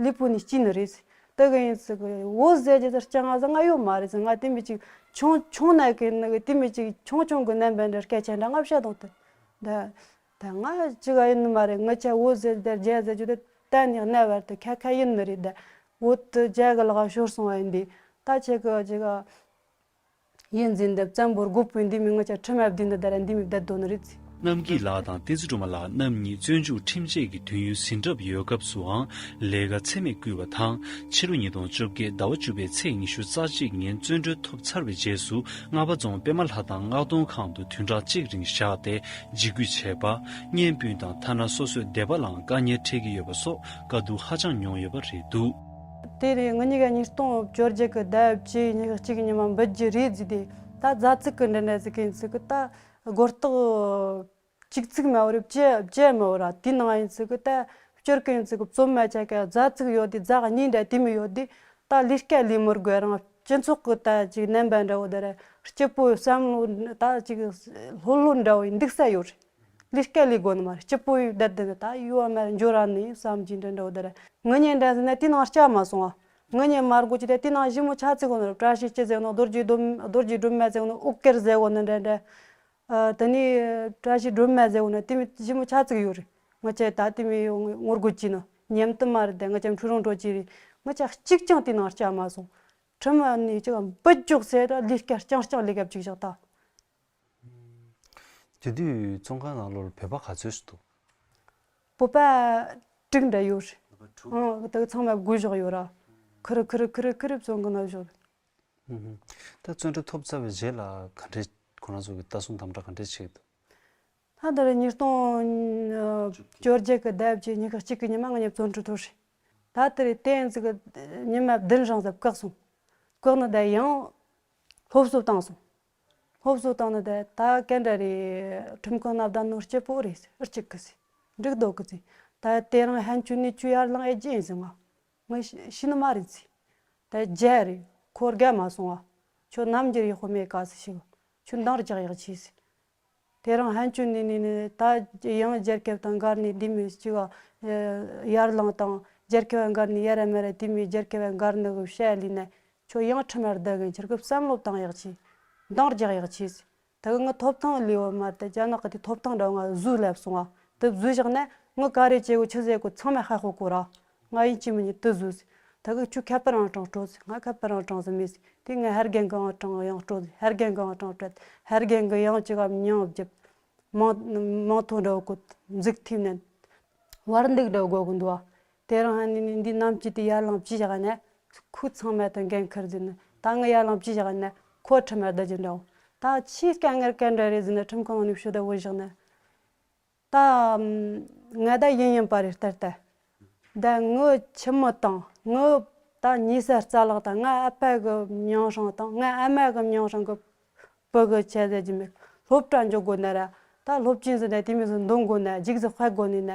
ལུས་པོ་ནས་སྐྱིད་ནི་རེད། དེ་གི་ཡིན་ཚུལ་གི་བོད་ཟེར་རྒྱུ་ཟེར་ཀྱང་ང་ཟེར་ང་ཡོད་མ་རེད་ཟེར་ང་དེ་མི་གཅིག་ཆུང་ཆུང་ན་གི་ནི་གི་དེ་མི་གཅིག་ཆུང་ཆུང་གི་རྣམ་པ་འདྲ་སྐད་ཆ་འདྲ་ང་བཤད་དང་དེ། ད་ད་ང་ཅི་ག་ཡིན་ནི་མ་རེད་ང་ཆ་བོད་ཟེར་དེ་རྒྱ་ཟེར་རྒྱུ་དེ་གཏན་ནས་གནའ་བར་དུ་ཁ་ཁ་ཡིན་ནི་རེད་ད། བོད་དུ་རྒྱ་གི་ལག་ཤོར་སོང་བ་ཡིན་དེ་ད་ཁྱེད་གི་ཅི་ག་ཡིན་ཟིན་འདི་བཙན་པོར་རྒོད་པོའི་འདི་མི་ང་ཆ་ཁྲིམས་ཨ་བདུན་འདི་ད་ར་འདི་མི་བསྡད་དོ་ནི་རེད་ཟེར། རྣམ་སྐྱིད་ལགས་དང་བསྟན་འཛིན་སྒྲོལ་མ་ལགས་རྣམ་གཉིས་བཙོན་འཇུག་ཁྲིམས་ཆད་ཀྱི་དུས་ཡུན་ཟིན་གྲབས་ཡོད་སྐབས་སུའང་ལས་ཀ་ཚད་མེད་བསྐུལ་བ་དང་ཕྱི་ལོ་ཉིས་སྟོང་བཅོ་བརྒྱད་ཟླ་བ་བཅུ་པའི་ཚེས་ཉི་ཤུ་རྩ་གཅིག་ཉིན་བཙོན་གྲོལ་ཐོབ་ཚར་བའི་རྗེས་སུ་རྔ་པ་རྫོང་པད་མ་ལྷ་ཐང་མངགས་གཏོང་ཁང་དུ་བདུན་ཕྲག་གཅིག་རིང་བཞག་སྟེ་འཇིགས་སྐུལ་བྱས་པ། བརྙན་སྤུན་དང་ཐ་ན་སོ་སོའི་སྡེ་པ་ལའང་དཀའ་ངལ་འཕྲད་ཀྱི་ཡོད་པ་སོགས་དཀའ་སྡུག་ཧ་ཅང་མྱོང་ཡོད་པ་རེད་འདུག་དེ་རེད་ང་གཉིས་ཀ་ཉིས་སྟོང་བཅོ་བརྒྱད་ཀྱི་ཟླ་བཅུ་ཉི་ཤུ་གཅིག་ཉི་མ་འབུད་རྒྱུ་རེད་ཟེར་དེ་ད་རྫ་ཚིག་གི་འདྲ་འདྲ་ཟེར་གི་ཡིན་ཚིག་གི་ད་སྒོར་རྟགས་གཅིག་ཚིག་མ་བོ་རེད་བཅུ་བཅུ་མ་བོ་ར་དེ་ནང་ཡིན་ཚིག་གི་ད་སྐྱོར་གི་ཡིན་ཚིག་གི་བཙོན་མ་ཆ་ག་རྫ་ཚིག་ཡོད་དེ་རྫ་གཉིས་འདྲ་དེ་མི་ཡོད་དེ་ད་ལས་ཀ་ལས་མི་དགོས་རང་སྤྱི་ཚོགས་གི་ད་ཅིག་རྣམ་པ་འདྲ་བོ་ད་ར་སྐྱིད་པོའི་བསམ་བློ་ད་ཅིག་ལྷོད་ལྷོད་འདྲ་བོ་འདུག་ས་ཡོད་རེད། ལས་ཀ་ལས་དགོས་ནི་མ་རེད་སྐྱིད་པོ་ཡོད་བསྡད་དེ་ནི་ད་ཡུལ་བ་མར་འབྱོར་ར་ནི་བསམ་གྱི་འདྲ་འདྲ་བོ་དེ་རེད། ངུ་ཉེ་འདྲ་ཟེར་ན་དེ་ནང་སྐྱ་མ་སོང་བ། ངུ་ཉེ་མར་གོ་ཅི་དེ་དེ་ནང་ཞི་མོ་ཆ་ཚིག་གོ་ནི་རེད་བཀྲ་ཤིས་ཅི་ཟེར་ནོ་རྡོ་རྗེ་སྒྲོལ་རྡོ་རྗེ་སྒྲོལ་མ་ཟེར་ནོ་ཨུ་ཀེར་ཟེར་གོ་ནི་འདྲ་འདྲ། ཨ་དེ་ནི་བཀྲ་ཤིས་སྒྲོལ་མ་ཟེར་གོ་ནི་དེ་མི་ཞི་མོ་ཆ་ཚིག་ཡོད་རེད། ངུ་ཆེ་ད་དེ་མི་ངོ་རྒོལ་གྱི་ནི་ཉམས་དུ་མ་རེད་དེ་ངུ་ཆེ་འཁྲུ་རུང་འགྲོ་གྱི་རེད། ངུ་ཆེ་གཅིག་ཀྱང་དེ་ནང་སྐྱ་མ་སོང་། ཁྲིམས་ནི་ཅི་ག་འབུད་འཇོག་ཟེར་ལས་ཀ་རྐྱང་རྐྱང་ལས་ཀ་བཅུག་བཞག་ད། དེ་དུས་བཙོན་ཁང་ནང་ལོགས་ལ་བོད་པ་ག་ཚོད་ཞིག་འདུག་བོད་པ་དྲུག་འདྲ་ཡོད་རེད། ཨང་དེ་ཚང་མ་བགོས་བཞག་ཡོད་ར། ཁུར་ཁུར་ཁུར་ཁུར་བཙོན་ཁང་ནང་བཞག་རེད། ད་བཙོན་ཁྲལ་ཐོབ་ཚར་བའི་རྗེས་ལ་ག་འདྲས་ཁོ་རང་ཚོ་གི་ལྟ་སྲུང་དམ་དྲག་ག་འདྲས་བྱེད་ཀྱི་འདུག་ད་དེ་རིང་ཉིས་སྟོང་བཅོ་བརྒྱད་ཀྱི་ཟླ་བཅུ་ཉི་ཤུ་གཅིག་གི་ཉི་མ་ང་གཉིས་བཙོན་ཁྲིད་ཐོབ་རེད། ད་དེ་རིང་དེ་ཡིན་ཚིག་གི་ཉི་མ་བདུན་རིང་ཟབ་བཀག་སོང་། བཀག་ནི་ད་ཡང་། སློབ་གསོ་བཏང་སོང་། སློབ་གསོ་བཏང་ནི་དེ་ད་གན་འདྲ་རེད། ཁྲིམས་ཁང་ན་བསྡད་ནོ་སྐྱིད་པོ་རེད། ཨུ་གཅིག་གི་ཟེར། འགྲིག་འདུག་གི་ཟེར། ད་དེ་རིང་ཕན་ཆོད་ནས་ཁྱོད་ཡར་ལངས་ཨེ་རྒྱུ་ཡིན་ཟེར། ང་ང་ཤི་ཤི་ནི་མ་རེད་ཟེར། ད་རྒྱལ་རེད། ཁོ་རྒྱལ་མ་སོང་བ། ཁྱོད་ནམ་རྒྱུ་ཡག་པོ་མེད་ག་ཟེར་ཞིག། ཁྱོད་འདང་རྒྱག་ཡག་ཆེ་ཟེར། དེ་རིང་ཕན་ཆོད་ནས་ནས་ནས་ད་ཡང་རྒྱལ་ཁབ་དང་འགལ་ནས་འདི་མི་གཅིག་ཡར་ལངས་དང་། རྒྱལ་ཁབ་འགལ་ནས་ཡར་མར་དེ་མི་རྒྱལ་ཁབ་འགལ་ནི་གི་བཤད་ལས་ནས། ཁྱོད་ཡང་ཁྲིམས་ལ་བསྡད་གིན་ཁྱེད་ཀྱི་བསམ་བློ་བཏང་ཡག་ཆེ། འདང་རྒྱག་ཡག་ཆེ་ཟེར། ད་གི་ངའི་ཐོབ་ཐང་ལས་བ་མ་དེ་རྒྱ་ནག་གི་དེ་ཐོབ་ཐང་འདྲ་བ་ང་བཟོས་སླེབས་སོང་བ། དེ་བཟོས་བཞག་ནས་ངའི་ག་རེ་བྱེད་དགོས་ཆི་ཟེར་དགོས་ཚང་མ་ཧ་གོ་གོ་ར། ང་ཡིན་གཅིག་མིན་གཉིས་དེ་བཟོས་ཟེར། ད་གི་ཁྱོད་ཁ་པར་རང་གྲངས་སྤྲོད་ཟེར། ང་ཁ་པར་རང་གྲངས་ཟེར་མེད་ཟེར། དེ་ངས་ཧར་རྒན་གང་གྲངས་ཡང་སྤྲོད་ཟེར། ཧར་རྒན་གང་གྲངས་སྤྲད། ཧར་རྒན་གི་ཡང་ཅི་ག་མྱིང་བརྒྱབ། མང་མང་ཐོག་འདྲ་བོ་གོ་འཛུགས་ཐིམ་ནས་བར་འདུག་འདྲ་བོ་དགོས་གི་འདུག་བ། དེ་རིང་ཧ་ནི་ནི་འདི་ནམ་གཅིག་དེ་ཡར་ལངས་བཅུ་བཞག་ནས་ཁོ་ཚང་མ་དང་འགན་འཁུར་ཟིན་ནས། ད་ངས་ཡར་ལངས་བཅུ་བཞག་ནས་ཁོ་ཁྲིམས་ལ་བསྡད་རྒྱུ་འདྲ་བོ། ད་ཆེས་དཀའ་ངལ་ག་འདྲ་རེད་ཟེར་ན། ཁྲིམས་ཁང་ནས་ཕྱི་ལ་བུད་བཞག་ནས། ད་ང་ད་ཡིན་ཡིན་པ་རེད་ལྟར་ལྟར། ད་ངའི་ཁྱིམ་མི་དང་། ངའི་ད་ཉེ་ས་རྩ་ལག་དང་། ངའི་ཨ་ཕ་གི་མྱིང་སྲིང་དང་། ངའི་ཨ་མ་གི་མྱིང་སྲིང་གི་བུ་གི་ཆ་ཟེར་གྱི་མེད། སློབ་གྲྭ་འཇོག་དགོས་ན་ར། ད་སློབ་ཆེན་ཟིག་ན་དེ་མི་ཟིག་འདོན་དགོས་ན། རྒྱུགས་ཟིག་དཔེ་དགོས་ནི་ན།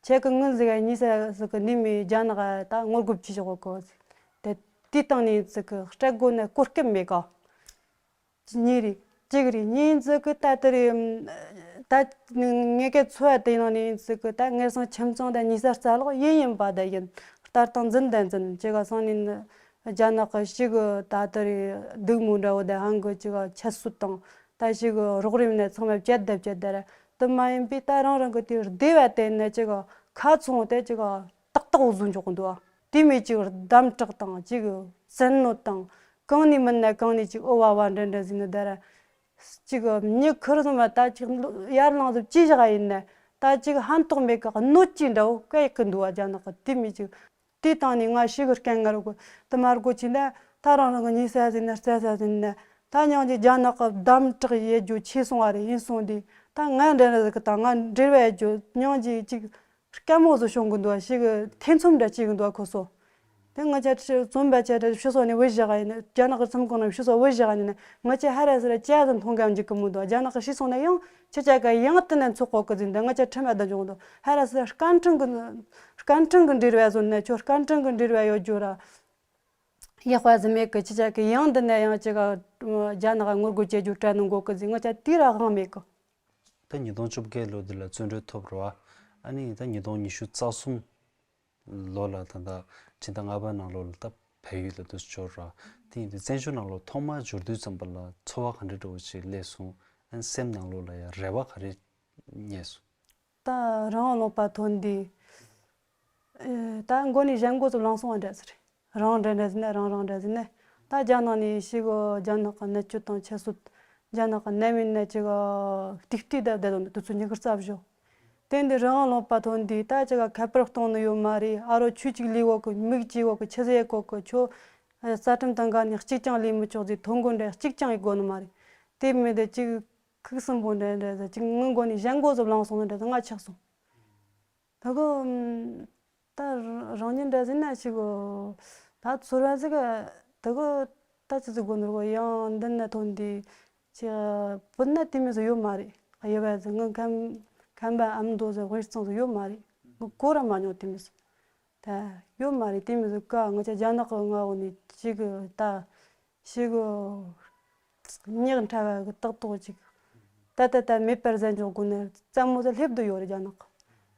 ཁྱེད་ཀྱི་ངོས་ཟིག་ག་ཉེ་ས་ཟིག་གི་འདི་མི་རྒྱ་ནག་ད་ངོ་རྒོལ་བྱེད་ཆོག་གོ་ཟིག། དེ་དེ་སྟེང་ནས་ཟིག་གི་སྤྲད་དགོས་ན་གོ་སྐབས་མེད་ག། གཉིས་རེད། གཅིག་རེད། གཉིས་ཟིག་གི་ད་དེ་རེད། ད་ངེད་ཀའི་འཚོ་བ་དེ་ནང་ནས་ཟིག་གི་ད་ངེད་ཚང་ཁྱིམ་ཚང་ད་ཉེ་ས་རྩ་ལག་ཡིན་ཡིན་པ་ད་ཡིན། ལྟ་སྟངས་འཛིན་ད་འཛིན། ཅི་ག་སང་ནས་རྒྱ་ནག་གི་ཞི་གི་ད་དེ་རེད། སྡུག་མོ་འདྲ་བོ་ད་ཧང་གི་ཅི་ག་ཁྱད་གསོད་དང་། ད་ཞི་གི་རོགས་རམ་ནས་ཚང་མ་བཅད་ད་བཅད་ད་ར། དེ་མ་ཡིན་པའི་ད་རང་རང་གི་དེ་སྡེ་བ་དེ་ནས་ཅི་ག་ཁ་ཚོང་དེ་ཅི་ག་ཏག་ཏག་བཟོ་འཇོག་གི་འདུག་བ། དེ་མོ་ཅིག་གདམ་དྲག་དང་ཅིག་བཙན་གནོན་དང་། གང་ནས་མིན་ན་གང་ནས་ཅིག་ཨོ་བ་བ་འདྲ་འདྲ་ཟིན་ནི་ད་ར། ཅིག་མྱི་ཁུར་སོང་བ་ད་ཅིག་ཡར་ལངས་སུ་ཅི་བཞག་ཡིན་ན། ད་ཅིག་ཕན་ཐོགས་མེད་གི། གནོད་ཀྱི་འདྲ་བོ་སྐད་ཡིག་གི་འདུག་བ། རྒྱ་ནག་གི་དེ་མོ་ཅིག། དེའི་སྟེང་ནས་ང་ཞི་གི་དཀའ་ངལ་གོ་དེ་མར་གོ་ཆེ་ན། ད་རང་རང་གི་ཉེ་ས་ཟིན་ན་རྩ་ས་ཟིན་ན། ད་སྙིང་རྗེ། རྒྱ་ནག་གི་གདམ་དྲག་ཡེད་རྒྱུ་ཆེ་སོང་བ་རེད། ཡིན་སོང་དུས་ད་ང་འདྲ་འདྲ་ཟིག་གི་དང་ང་འབྲེལ་བ་ཡེད་རྒྱུ་སྙིང་རྗེ་ཅིག་དཀའ་མོ་བཟོ་བྱུང་གི་འདུག་བ། ཞིག་གི་ཐེ་ཚོམ་འདྲ་སྐྱེ་གི་འདུག་བ། ཁོ་ཚོ། དེ་ང་ཅག་ཁྲི་རྩོམ་པ་ཅག་འདྲ་ཕྱི་སོགས་ནས་བུད་བཞག་ཡིན་ན། རྒྱ་ནག་གི་ཁྲིམས་ཁང་ནས་ཕྱི་སོགས་བུད་བཞག་ཡིན་ན། ང་ཅག་ཧ་ར་སི་ར་ཅག་ཟིན་མཐོང་གམ་འཇིག་གི་མི་འདུག་རྒྱ་ནག་གི་ཕྱི་སོང་ན་ཡང་ཁྱི་ཅག་ག་ཡང་དེ་ནས་འཚོགས་གོ་གི་ཟིན། འདི་ང་ཅག་ཁྲིམས་ལ་བསྡད་འཇོག་འདུག་ཧ་ར་སི་ར་སྐད་འཕྲིན་གི་སྐད་འཕྲིན་གི་འབྲེལ་བ་བཟོ་ན། ཁྱོད་སྐད་འཕྲིན་གི་འབྲེལ་བ་ཡོད་རྒྱུ་ར་ཡག་པ་ཟིན་མེད་གི། ཁྱི་ཅག་གི་ཡང་འདི་ནས་ཡང་ཅིག་རྒྱ་ནག་ག་ངོ་རྒོལ་བྱེད་རྒྱུ་དྲན་ནི་འགོ་གི་ཟིན། ང་ཅག་དེ་ར་དབང་མེད་གི། ད་ཉིས་སྟོང་བཅོ་བརྒྱད་ལོ་འདི་ལ་བཙོན་གྲོལ་ཐོབ་རེད་བ། ཨ་ནི་ད་ཉིས་སྟོང་ཉི་ཤུ་རྩ་གསུམ་ལོ་ལ་ད་ལྟ་ཕྱི་ཟླ་ལྔ་པ་ནང་ལོགས་ལ་ད་བལ་ཡུལ་ལ་འདུག་སེ་འབྱོར་ར། དེ་ཡིན་དུས་བཙན་བྱོལ་ནང་ལོགས་ཐོག་མར་འབྱོར་དུས་ཙམ་པ་ལ་ཚོར་བ་ག་འདྲ་འདྲ་བོ་ཞིག་སླེབས་སོང་། ཨ་ནི་སེམས་ནང་ལོགས་ལ་ཡང་རེ་བ་ག་རེ་རྙེད་སོང་། ད་རང་དབང་ལུང་པ་ཐོན་དུས། ཨེ། ད་མགོ་ནས་གཞན་མགོ་ཙམ་ལངས་སོང་བ་འདྲ་ཟེར། རང་འདྲ་འདྲ་ཟེར་ན། རང་རང་འདྲ་ཟེར་ན། ད་རྒྱ་ནག་ནས་ཞིག་གི་རྒྱ་ནག་གི་གནས་ཚུལ་དང་ཁྱད་གསོད། རྒྱ་ནག་གི་ནད་མིན་ན་ཅིག་གི་ཏིག་ཏིག་བསྡད་བསྡད་དང་དུས་ཚོད་ཉི་ཤུ་རྩ་བཞི། དེ་འདི་རང་དབང་ལུང་པ་ཐོན་དུས་ད་ཅིག་ག་ཁ་པར་གཏོང་ནི་ཡོད་མ་རེད། ཨ་རོ་ཁྱོད་ཅིག་ལས་གོ་གི། མིག་ཅིག་གོ་གི། ཆི་ཟེར་གོ་གི། ཁྱོད་རྩ་ཁྲིམས་དང་འགལ་ནས་གཅིག་ཀྱང་ལས་མི་ཆོག་ཟེར། ཐོ་འགོད་འདྲ་གཅིག་ཀྱང་ཡེད་དགོས་ནི་མ་རེད། དེ་མིན་དེ་ཅིག་ཁུག་སིམ་པོ་འདྲ་འདྲ་ཟེར། ཅིག་ངའི་མགོ་ནས་གཞན་མགོ་ཙམ་ལངས་སོང་ནི་འདྲ་ཟེར། ང་ཆགས་སོང་། ད་གི་ད་རང་ཉིད་འདྲ་ཟེར་ན་ཞིག་གོ། ད་ཚོར་བ་ཟིག་ད་གི་ད་ཅི་ཟིག་དགོས་ནོར་གོ། ཡང་འདི་ན་ཐོན་དུས་ཅི་བུད་ན་དེ་མོ་ཟིག་ཡོད་མ་རེད། ཡོད་པ་ཟིག་ངའི་ཁམས་ཁམས་པ་ཨ་མདོ་ཟིག་དབུས་གཙང་ཟིག་ཡོད་མ་རེད། ངས་གོ་ར་མ་མྱོང་དེ་མོ་ཟིག། ད་ཡོད་མ་རེད། དེ་མོ་ཟིག་ག་ང་ཅག་རྒྱ་ནག་གི་མངའ་འོག་ནས་ཅིག་གི་ད་ཞིག་གི་ཉག་ཕྲ་བ་གི་ཏག་ཏག་ཅིག་ད་ད་ད་མེད་པར་ཟད་འཇོག་དགོས་ནི་རྩ་མོ་ཟིག་སླེབས་བསྡད་ཡོད་རེད། རྒྱ་ནག་གི་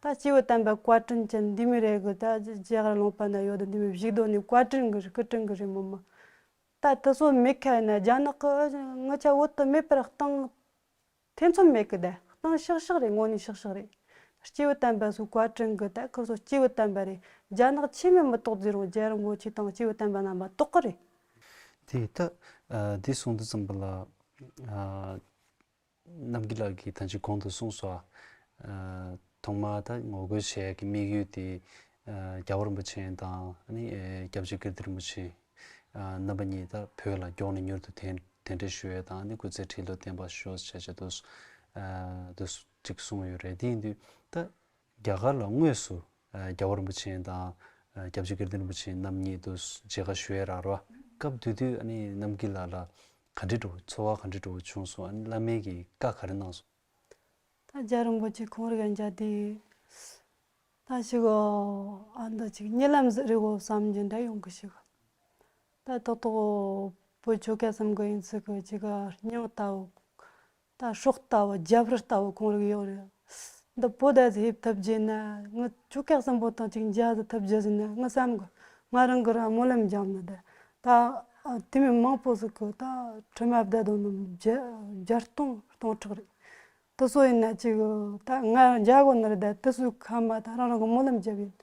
ད་སྐྱེས་བུ་དམ་པ་བཀའ་དྲིན་ཅན་འདི་མོ་རེད་གི། ད་རྒྱ་གར་ལུང་པ་ན་ཡོད་དེ་འདི་མོ་བཞུགས་སྡོད་ནི་བཀའ་དྲིན་གི་རེད། སྐུ་དྲིན་གི་རེད་མོ་མ། ད་དེ་ཚོ་མེད་ཁ་ན་རྒྱ་ནག་གི་ང་ཅག་བོད་དུ་མེད་པར་གཏོང་ཐེ་ཚོམ་མེད་གི། ད་གཏིང་ཤག་ཤག་རེད། དངོས་གནས་ཤག་ཤག་རེད། སྐྱེས་བུ་དམ་པ་ཚོའི་བཀའ་དྲིན་གི། ད་ཁོ་ཚོ་སྐྱེས་བུ་དམ་པ་རེད། རྒྱ་ནག་ཆི་མོ་མི་གཏོགས་ཟེར་རུང་རྒྱལ་བ་རིན་པོ་ཆེ་དང་སྐྱེས་བུ་དམ་པ་རྣམ་པ་གཏོགས་གི་རེད། དེ་ད་ཨ་འདི་གསུང་དུས་ཙམ་པ་ལ། ཨ་རྣམ་རྒྱལ་ལགས་ཀྱིས་ད་ཅི་གོང་དུ་གསུངས་སོང་། ཨ་ཐོག་མར་ད་ངོ་རྒོལ་བྱེད་ཡག་གི་དམིགས་ཡུལ་དེ། ཨ་རྒྱལ་བ་རིན་པོ་ཆེ་དང་ཨ་ནི་ཨེ་སྐྱབས་རྗེ་ཀིརྟི་རིན་པོ་ཆེ། ཨ་རྣམ་པ་གཉིས་ད་བོད་ལ་མགྱོགས་ནས་མྱུར་དུ་གདན་གདན་འདྲེན་ཞུ་ཡས་དང་། ཨ་ནི་སྐུ་ཚེ་ཁྲི་ལོ་བརྟན་པར་ཤོག་ཅེས་བྱས་འདུག། ཨ་འདུག་ཅིག་གསུངས་ཡོད་རེད། དེ་ཡིན་དུས་ད་རྒྱ་གར་ལ་དངོས་སུ་ཨ་རྒྱལ་བ་རིན་པོ་ཆེ་དང་ཨ་སྐྱབས་རྗེ་ཀིརྟི་རིན་པོ་ཆེ་རྣམ་གཉིས་འདུག་མཇལ་ཁ་ཞུ་ཡས་རག་རེད་བ། སྐབས་དེ་དུས་ཨ་ནི་རྣམ་རྒྱལ་ལགས་ལ་ ག་འདྲའི་འདྲ་བོ། ཚོར་བ་ག་འདྲའི་འདྲ་བོ་བྱུང་སོང་། ཨ་ནི་བླ་མས་ཀྱི་བཀའ་ག་རེ་གནང་སོང་། ད་རྒྱལ་བ་རིན་པོ་ཆེ་ཁོང་རང་གི་མཇལ་དུས། ད་ཞིག་ཨ་འདི་ཅིག་རྨི་ལམ་ཟིག་རེད་གོ་བསམ་རྒྱུ་འདྲ་ཡོང་གི་ཞིག་ད་ཏག་ཏག་བོད་ཆོལ་ཁ་གསུམ་གི་ཡིན་ཚུལ་གི་ཅིག་སྙིང་ལྟ་བུ། ད་སྲོག་ལྟ་བུ། རྒྱབ་རི་ལྟ་བུ་ཁོང་རང་ཡོད་རེད། འདི་བོད་ཟླ་ཟིག་ཕེབས་ཐུབ་རྒྱུ་ན། ངི་ཆོལ་ཁ་གསུམ་པོ་དང་ཅིག་མཇལ་ཟིག་ཐུབ་རྒྱུ་ཟིག་ན། ངི་བསམ་གི། ང་རང་གི་ར་སྨོན་ལམ་བརྒྱབ་ནི་དེ། ད་ཨ་དེ་མིན་མང་པོ་ཟིག་གི་ད་ཁྲི་མ་བརྡ་དོན་ནི་བརྒྱ་བརྒྱ་སྟོང་སྟོང་ཕྲག་རེད། དེ་ཚོ་ཡིན་ན་ཅིག་ད་ང་མཇལ་གོ་ནི་རེད། ད་དེ་ཚོའི་ཁ་མ་ད་རང་རང་གི་སྨོན་ལམ་བརྒྱབ་ཡིན།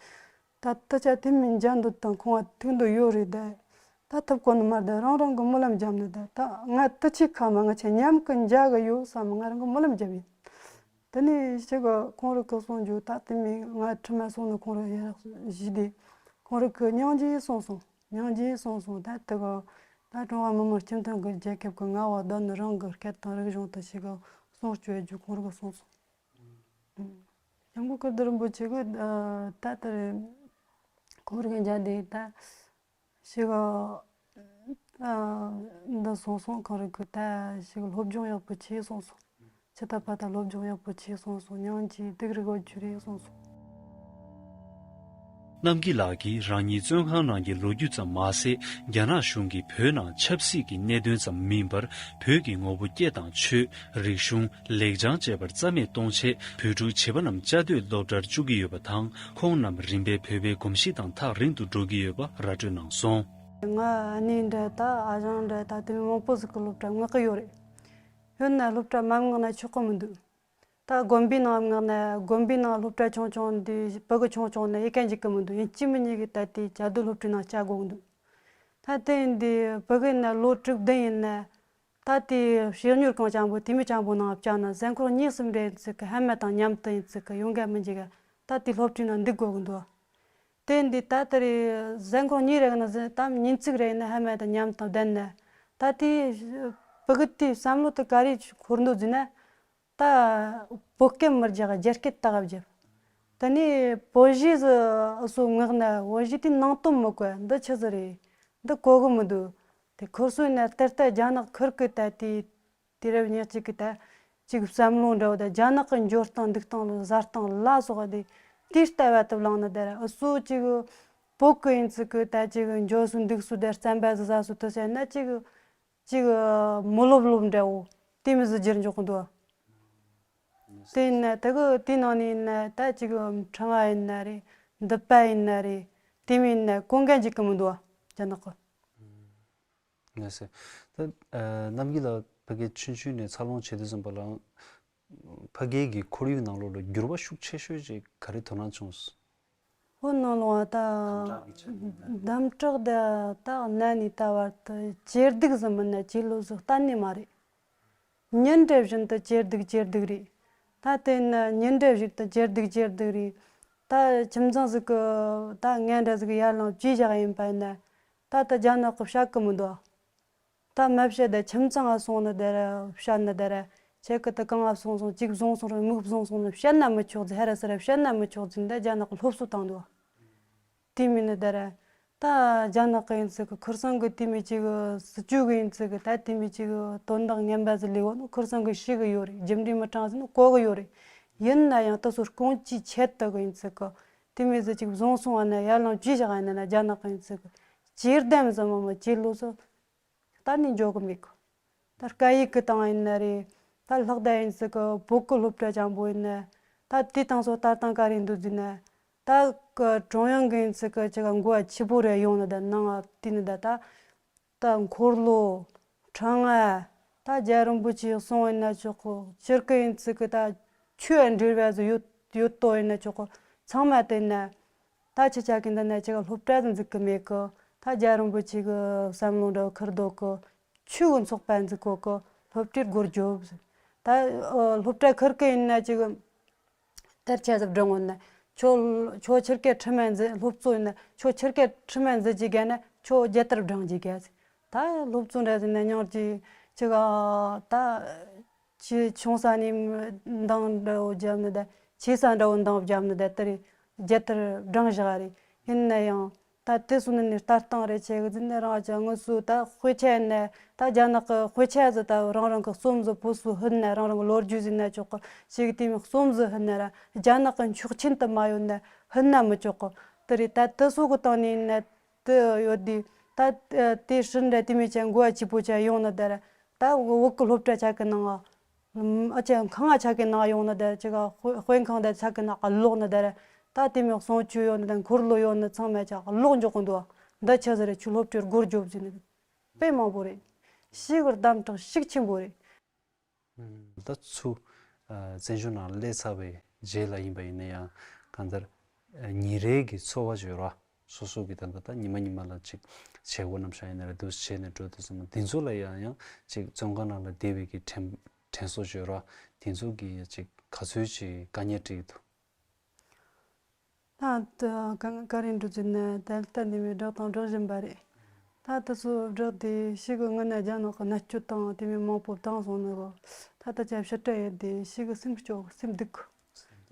ད་ད་ཆ་དེ་མིན་མཇལ་འདོད་དང་ཁོང་ང་ཐུག་འདོད་ཡོད་རེད་དེ། ད་ཐུབ་གོ་ནི་མ་རེད། རང་རང་གི་སྨོན་ལམ་བརྒྱབ་ནི་དེ། ད་ང་དེ་ཆའི་ཁ་མ་ང་ཆ་མཉམ་གི་མཇལ་གི་ཡོད་བསམ། ང་རང་གི་སྨོན་ལམ་བརྒྱབ་ཡིན། དེ་ནས་ཞིག་གི་ཁོང་རང་གི་གསུང་རྒྱུ། ད་དེ་མིན་ང་ཁྲི་མ་གསུང་ནི་ཁོང་རང་ཡར་བཞུགས་དུས། ཁོང་རང་གི་སྙིང་རྗེ་གསུངས་སོང་། སྙིང་རྗེ་གསུངས་སོང་། ད་དེ་གི་ད་ཀྲུང་ཧྭ་མི་དམངས་སྤྱི་མཐུན་གྱི་རྒྱལ་ཁབ་ཀྱི་མངའ་འོག་བསྡད་ནི་རང་གི་སྐད་དང་རིག་གཞུང་དེ་ཞིག་གི་སྲུང་སྐྱོབ་རྒྱུ་ཁོང་རང་གི་གསུངས་སོང་། ཨུམ། སྐྱབས་མགོན་ཀིརྟི་རིན་པོ་ཆེ་གི་ཨ་ད་ལྟར་ཁོང་རང་གི་མཇལ་དུས། ད་ཞིག་ཨ་འདི་གསུངས་སོང་། ཁོང་རང་གི་ད་ཞིག་སློབ་སྦྱོང་ཡག་པོ་བྱས་གསུངས་སོང་། ཇི་ལྟར་བར་དུ་སློབ་སྦྱོང་ཡག་པོ་བྱས་གསུངས་སོང་། སྙིང་རྗེ་སྡུག་རུ་གོ་རྒྱུ་རེད་གསུངས་སོང་། རྣམ་རྒྱལ་ལགས་ཀྱིས་རང་ཉིད་བཙོན་ཁང་ནང་གི་ལོ་རྒྱུས་ཙམ་མ་ཟད། རྒྱ་ནག་གཞུང་གིས་བོད་ནང་ཆབ་སྲིད་ཀྱི་གནད་དོན་ཙམ་མིན་པར། བོད་ཀྱི་ངོ་བོ་སྐད་དང་ཆོས། རིག་གཞུང་། ལེགས་བྱང་བཅས་པར་རྩ་མེད་གཏོང་ཆེད། བོད་ཕྲུག་བྱིས་པ་རྣམས་བཅའ་སྡོད་སློབ་གྲྭར་བཅུག་གི་ཡོད་པ་དང་། ཁོང་རྣམས་རིམ་པས་བོད་པའི་གོམས་གཤིས་དང་ཐག་རིང་དུ་འགྲོ་གི་ཡོད་པ་ར་སྤྲོད་གནང་སོང་། ང་ཨ་ནེ་འདྲ་ད་ཨ་ཞང་འདྲ་ད་དེ་མིན་མང་པོ་ཟིག་གི་སློབ་གྲྭ་མངགས་གི་ཡོད་རེད། ཡོད་ན་སློབ་གྲྭ་མ་མངགས་ན་ཆོག་གི་མི་འདུག་ད་དགོན་པའི་ནང་མངགས་ན། དགོན་པའི་ནང་སློབ་གྲྭ་ཆུང་ཆུང་འདི་བུ་གུ་ཆུང་ཆུང་ན་ཡི་གེ་འཇུག་གི་མི་འདུག་ཡིན་གཅིག་མིན་གཉིས་ཀྱིས་ད་དེ་བཅའ་སྡོད་སློབ་གྲྭའི་ནང་བཅའ་དགོས་ཀྱི་འདུག་ད་དེ་ཡིན་དུས་བུ་གུ་ཡིན་ན་ལོ་དྲུག་བདུན་ཡིན་ན། ད་དེ་བཤེས་གཉེན་གང་ཅང་པོ་དེ་མི་ཅང་པོ་ནང་བཅའ་ན། གཟའ་འཁོར་གཉིས་གསུམ་རེ་ཡིན་ཚུལ་གི་ཧ་མ་དང་མཉམ་དུ་ཡིན་ཚུལ་གི་ཡོང་ག་མི་འཇུག་ག་ད་དེ་སློབ་གྲྭའི་ནང་འདུག་དགོས་ཀྱི་འདུག་དེ་འདི་ད་ལྟ་རེ་གཟའ་འཁོར་གཉིས་རེ་ན་ཟེར་དམ་ཉིན་གཅིག་རེ་ཡིན་ན་ཧ་མ་དང་མཉམ་དང་ལྡན་ན། ད་དེ་བུ་གུ་དེའི་བསམ་བློ་དེ་ག་རེ་འཁོར་འདུག་ཟེར་ན། ད་བོད་སྐད་མི་རྒྱག་རྒྱ་སྐད་ཏག་རྒྱབ། དེ་ནས་བོད་གཞས་ཟིག་སོ་མངགས་ན། བོད་གཞས་དེ་ནང་དོན་མི་གོ། འདི་ཆི་ཟིག་རེད། འདི་གོ་གི་མི་འདུག་དེ་ཁོ་སོ་ཡིན་ན་ད་ལྟ་རྒྱ་ནག་ཁུར་གི་ད་དེ། དུས་རབས་ཉེར་གཅིག་གི་ད་ཅིག་བསམ་བློ་འདྲ་བོ་དང་། རྒྱ་ནག་གི་འབྱོར་སྟངས་འདུག་སྟངས་ལ་བཟའ་སྟངས་ལ་སོགས་དེ་དེའི་ལྟ་བ་དུ་བླངས་ནི་དེ་ར། འུ་ཚོ་ཅིག་བོད་གི་ཡིན་ཚུལ་གི་ད་ཅིག་འབྱོར་སོ་འདུག་སོ་དེ་རྩམ་པ་ཟིག་ཟ་སོ་དུ་བྱས་ན། ཅིག་ཅིག་མི་སློབ་སློབ་འདྲ་བོ་དེ་མོ་ཟིག་འགྱུར་འཇོག་གི་འདུག་དེ་ཡིན་ན་དེ་གི་དེའི་ནང་ནས་ཡིན་ན། ད་ཅིག་ཕྲེང་བ་ཡིན་ན་རེད། མདུད་པ་ཡིན་ན་རེད། དེ་མོ་ཡིན་ན་གོན་ག་འཇུག་གི་མི་འདུག་རྒྱ་ནག་གི། ལགས་སོ། ད་ཨ་རྣམ་རྒྱལ་ལགས་ཕ་གིར་ཆུང་ཆུང་ནས་འཚར་ལོངས་བྱེད་དུས་ཙམ་པ་ལ། ཕ་གིའི་གི་ཁོར་ཡུག་ནང་ལོགས་ལ་འགྱུར་བ་ཤུགས་ཆེ་ཤོས་ཅིག་ག་རེ་དོ་སྣང་བྱུང་སོང་། ཧོ་ནང་ལོགས་ད་དམ་དྲག་གི་ཆ་ནས། དམ་དྲག་ད་ད་གནའ་ནས་ད་བར་དུ་ཇེ་སྡུག་ཟིག་མིན་ན་ཇེ་ལོག་ཟིག་གཏན་ནས་མ་རེད། ཉིན་རེ་བཞིན་དུ་ཇེ་སྡུག་ཇེ་སྡུག་རེད། ད་དེ་ནི་ཉིན་རེ་བཞིན་དུ་ཇེ་སྡུག་ཇེ་སྡུག་རེད། ད་ཁྱིམ་ཚང་ཟིག་གི་ད་ངན་འདྲ་ཟིག་ཡར་ལངས་བྱས་བཞག་ཡིན་པ་ཡིན་ན། ད་ད་རྒྱ་ནག་གིས་བཤད་གི་མི་འདུག་ད་མ་བཤད་ད་ཁྱིམ་ཚང་ང་སོང་ནི་དེ་ར་བཤད་ནི་དེ་ར། ཁྱེད་ཀྱིས་ད་གང་ང་སོང་སོང་། གཅིག་བཟུང་སོང་ར་མིག་བཟུང་སོང་ནི་བཤད་ན་མི་ཆོག་ཟེར། ཧ་ར་སི་ར་བཤད་ན་མི་ཆོག་ཟེར། ད་རྒྱ་ནག་གིས་སློབ་གསོ་བཏང་འདུག་དེ་མིན་ནི་དེ་ར། ད་རྒྱ་ནག་གི་ཡིན་ཚུལ་གི་ཁུར་སང་གི་དེ་མོ་ཅིག་སྲིད་ཇུས་གི་ཡིན་ཚུལ་གི་ད་དེ་མོ་ཅིག་དོན་དག་ངན་པ་ཟིག་ལས་འོ་ནི་ཁུར་སང་གི་ཤེས་གི་ཡོད་རེད། རྒྱུ་འབྲས་མི་གྲངས་ཟིག་ནི་གོ་གི་ཡོད་རེད། ཡིན་ན་ཡང་ད་སོ་སྐོང་ཅིའི་ཆེད་དུ་གི་ཡིན་ཚུལ་གི་དེ་མོ་ཟིག་ཅིག་བཟུང་སོང་བ་ན། ཡར་ལངས་བྱས་བཞག་ཡིན་ན་ན། རྒྱ་ནག་གི་ཡིན་ཚུལ་གི་ཇེ་བདེ་ཟིག་མ་མ་ཇེ་ལོག་ཟིག་གཏན་ནས་འགྱོ་གི་མེད་གི། ད་སྐད་ཡིག་གི་སྟེང་ཡིན་ན་རེད། ད་ལྷག་ད་ཡིན་ཚུལ་གི་བོད་གི་སློབ་གྲྭ་ཅང་པོ་ཡིན་ན། ད་དེའི་སྟེང་སོ་ལྟ་སྟངས་ག་རེ་འདུག་ཟེར་ན། ད་གི་ཀྲུང་དབྱང་གི་ཡིན་ཚུལ་གི་ཅིག་འགོ་བ་ཆེ་པོ་རེ་ཡོང་ནི་ད་ནང་ང་དེ་ནི་ད་ད་ད་འཁོར་ལོ། ཕྲེང་བ། ད་རྒྱལ་བ་རིན་པོ་ཆེའི་གསུང་ཡིན་ན་ཆོག་གི། སྤྱིར་གི་ཡིན་ཚུལ་གི་ད་ཆོས་འབྲེལ་བ་ཟིག་ཡོད་ཡོད་དོ་ཡིན་ན་ཆོག་གི། ཚང་མ་དེ་ན། ད་ཁྱེད་ཅག་གི་འདི་ན་ཅིག་སློབ་གྲྭ་ཟིག་འཛུགས་གི་མེད་གི། ད་རྒྱལ་བ་རིན་པོ་ཆེ་གི་བསམ་བློ་འདྲ་བོ་ཁུར་འདུག་གི། ཆོས་གི་ཚོགས་པ་འཛུགས་གོ་གི། སློབ་གྲྭའི་སྒོར་རྒྱོབ་ཟེར། ད་ཨ་སློབ་གྲྭ་ཁུར་གི་ཡིན་ན་ཅིག་དར་ཆ་ཟིག་བསྒྲེངས་འོང་ན། ཁྱོད་ཁྱོད་ཆེར་སྐད་ཁྲི་མ་འཛིན། སློབ་གཙོ་ཡིན་ན་ཁྱོད་ཆེར་སྐད་ཁྲི་མ་འཛིན་གྱི་ག་ན་ཁྱོད་རྒྱལ་དར་བསྒྲེངས་གྱི་ག་ཟེར། ད་སློབ་གཙོ་འདྲ་ཟིག་ན་ཉང་ཅིག་ཅིག་ཨ་ད། ཆེ་ཆུང་ས་ནས་འདང་འདྲ་བོ་བརྒྱབ་ནི་དང་། ཆེ་ས་འདྲ་བོ་འདང་བརྒྱབ་ནི་དང་། དེ་རེད། རྒྱལ་དར་བསྒྲེངས་བཞག་རེད། ཡིན་ན་ཡང་ ད་དེ་སོང་ནས་ནི་ལྟ་སྟངས་རེ་བྱེད་གི་ཟིན་ནས། རང་ཅག་དངོས་སུ་ད་དཔེ་ཆ་ནས་ད་རྒྱ་ནག་གི་དཔེ་ཆ་ཟིག་ད་རང་རང་གི་རྩོམ་ཟིག་བོད་སུ་ཕུལ་ནས། རང་རང་གི་ལོ་རྒྱུས་ཟིན་ན་ཆོག་གི། ཞིག་དེ་མོ་རྩོམ་ཟིག་ཕུལ་ན་ར་རྒྱ་ནག་གི་འཁྱོག་ཆེན་དུ་མ་ཡོད་ན་ཕུལ་ན་མི་ཆོག་གི། དེ་རེད། ད་དེ་སོ་གི་སྟེང་ནས་ནི་དེ་ཡོད་དེ། ད་དེ་ཧྲིན་ར་དེ་མོ་ཅན་གོ་བ་ཆི་པོ་ཅན་ཡོང་ན་ད་ར། ད་བོད་གི་སློབ་གྲྭ་ཆ་གི་ནང་ང་། ཨ་ཅེ་ཁང་ང་ཆ་གི་ནང་ཡོང་ན་ད་ར། ཅི་ག་དཔེ་དཔེ་ཁང་ད་ཆ་གི་ནང་ལོག་ན་ད་ར། ད་དེ་མོ་གསུང་ཆོས་ཡོད་ན་ད་འཁོར་ལོ་ཡོད་ན་ཚང་མ་ཅག་ལོག་འཇོག་གི་འདུག་འདི་ཆི་ཟིག་རེད། ཁྱོད་སློབ་གྲྭའི་སྒོར་རྒྱོབ་ཟིན་ནི་དཔེ་མང་པོ་རེད། ཞེ་གི་གདམ་དྲག་ཤུགས་ཆེན་པོ་རེད། ད་ཚུ་བཙན་བྱོལ་ནང་སླེབས་ཚར་བའི་རྗེས་ལ་ཡིན་པ་ཡིན་ན་ཡང་། གང་ལྟར་ཉིན་རེ་གི་འཚོ་བ་བརྗོད་ར། སོ་སོ་གི་ད་ལྟ་ད་ཉི་མ་ཉི་མ་ལ་ཅིག་བྱེད་སྒོ་རྣམ་གཞག་ཡིན་ན་ར་འདུག་བྱས་ནས་འགྲོ་དུས་ཙམ་པ་དེ་ཚོ་ལ་ཡང་ཡང་ཅིག་བཙོན་ཁང་ནང་ལ་བསྡད་པའི་གི་དྲན་དྲན་གསོ་བརྗོད་ར། དེ་ཚོ་གི་ཅིག་ག་ཚོད་ཅིག་དཀའ་ངལ་འཕྲད་ཀྱི་འདུག་ད་ད་ག་ག་རེ་འགྲོ་ཟེར་ན་ད་ལྟ་འདི་མོ་བསྒྲགས་དང་སྒྲོག་བཞིན་པ་རེད། ད་ད་ཚོ་བསྒྲགས་དེ་ཞེ་གི་སྔོན་ན་རྒྱ་ནག་གི་མནར་གཅོད་དང་དེ་མོ་མང་པོ་བཏང་སོང་ནི་གོ། ད་ད་ཆ་ཕྱི་དྲགས་ཡོད་དེ་ཞེ་གི་སེམས་སྐྱོ་སེམས་སྡུག་